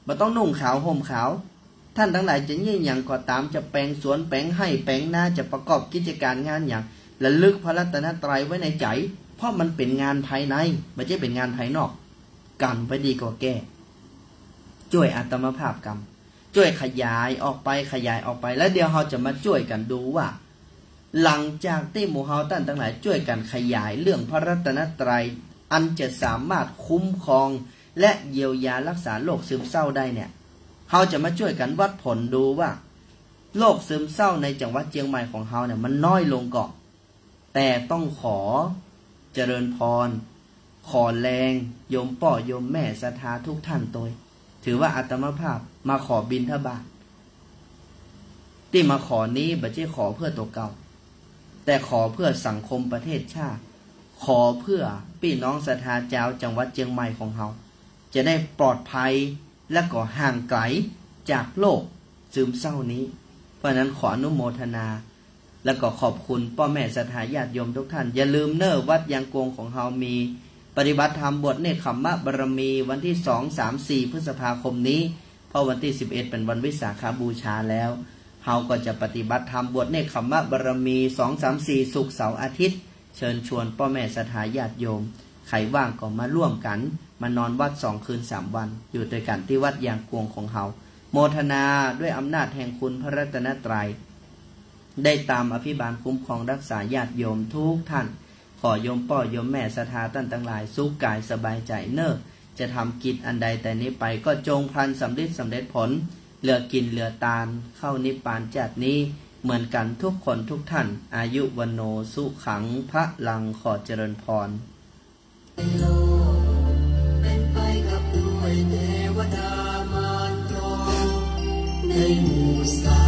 บ่ต้องนุ่งขาวห่มขาว ต้านตังหลายจะเยียะหยังก็ต๋าม จะแป๋งสวนแป๋งไฮ่แป๋งนา จะประกอบกิจก๋านงานหยัง ระลึกพระรัตนตรัยไว้ในใจ๋ เพราะมันเป๋นงานภายใน บ่ใจ้เป๋นงานภายนอก กั๋นไว้ดีกว่าแก้ จ้วยอาตมาภาพกำ จ้วยขยายออกไป ขยายออกไป แล้วเดี๋ยวเฮาจะมาจ้วยกั๋นดูว่า หลังจากตี้หมู่เฮาต้านตังหลายจ้วยกั๋นขยายเรื่องพระรัตนตรัย อันจะสามารถคุ้มครองและเยียวยารักษาโรคซึมเศร้าได้เนี่ย เฮาจะมาจ้วยกั๋นวัดผลดูว่า โรคซึมเศร้าในจังหวัดเจียงใหม่ของเฮาเนี่ย มันน้อยลงก่อ แต่ต้องขอเจริญพร ขอแรงโยมป้อโยมแม่ศรัทธาทุกท่านตวย ถือว่าอาตมาภาพมาขอบิณฑบาต ตี้มาขอนี้บ่ใจ้ขอเปื้อตั๋วเก่า แต่ขอเปื้อสังคมประเทศชาติ ขอเปื้อปี้น้องศรัทธาจาวจังหวัดเจียงใหม่ของเฮา จะได้ปลอดภัย และก็ห่างไก๋จากโรคซึมเศร้านี้ เพราะฉะนั้นขออนุโมทนา และก็ขอบคุณป้อแม่ศรัทธาญาติโยมทุกท่าน อย่าลืมเน่อ วัดยางกวงของเฮามีปฏิบัติธรรมบวชเนกขัมมะบารมีวันตี้สอง สาม สี่ พฤษภาคมนี้ เพราะวันตี้สิบเอ็ดเป๋นวันวิสาขบูชาแล้ว เฮาก็จะปฏิบัติธรรมบวชเนกขัมมะบารมีสอง สาม สี่ ศุกร์ เสาร์ อาทิตย์ เชิญชวนป้อแม่ศรัทธาญาติโยม ใผว่างก็มาร่วมกั๋น มานอนวัดสองคืนสามวัน อยู่ตวยกั๋นตี้วัดยางกวงของเฮา โมทนาด้วยอำนาจแห่งคุณพระรัตนตรัย ได้ตามอภิบาลคุ้มครองรักษาญาติโยมทุกท่าน ขอโยมป้อโยมแม่ศรัทธาต้านตังหลายสุขก๋ายสบายใจ๋เน่อ จะทำกิจอันใดแต่นี้ไปก็จงพลันสำริดสำเร็จผล เหลือกิ๋นเหลือตาน เข้านิพพานจาตินี้เหมือนกั๋นทุกคนทุกท่าน อายุ วัณโณ สุขัง พลัง ขอเจริญพร โลกเป๋นไปกับด้วยเทวดามารพรหม ในหมู่สัตว์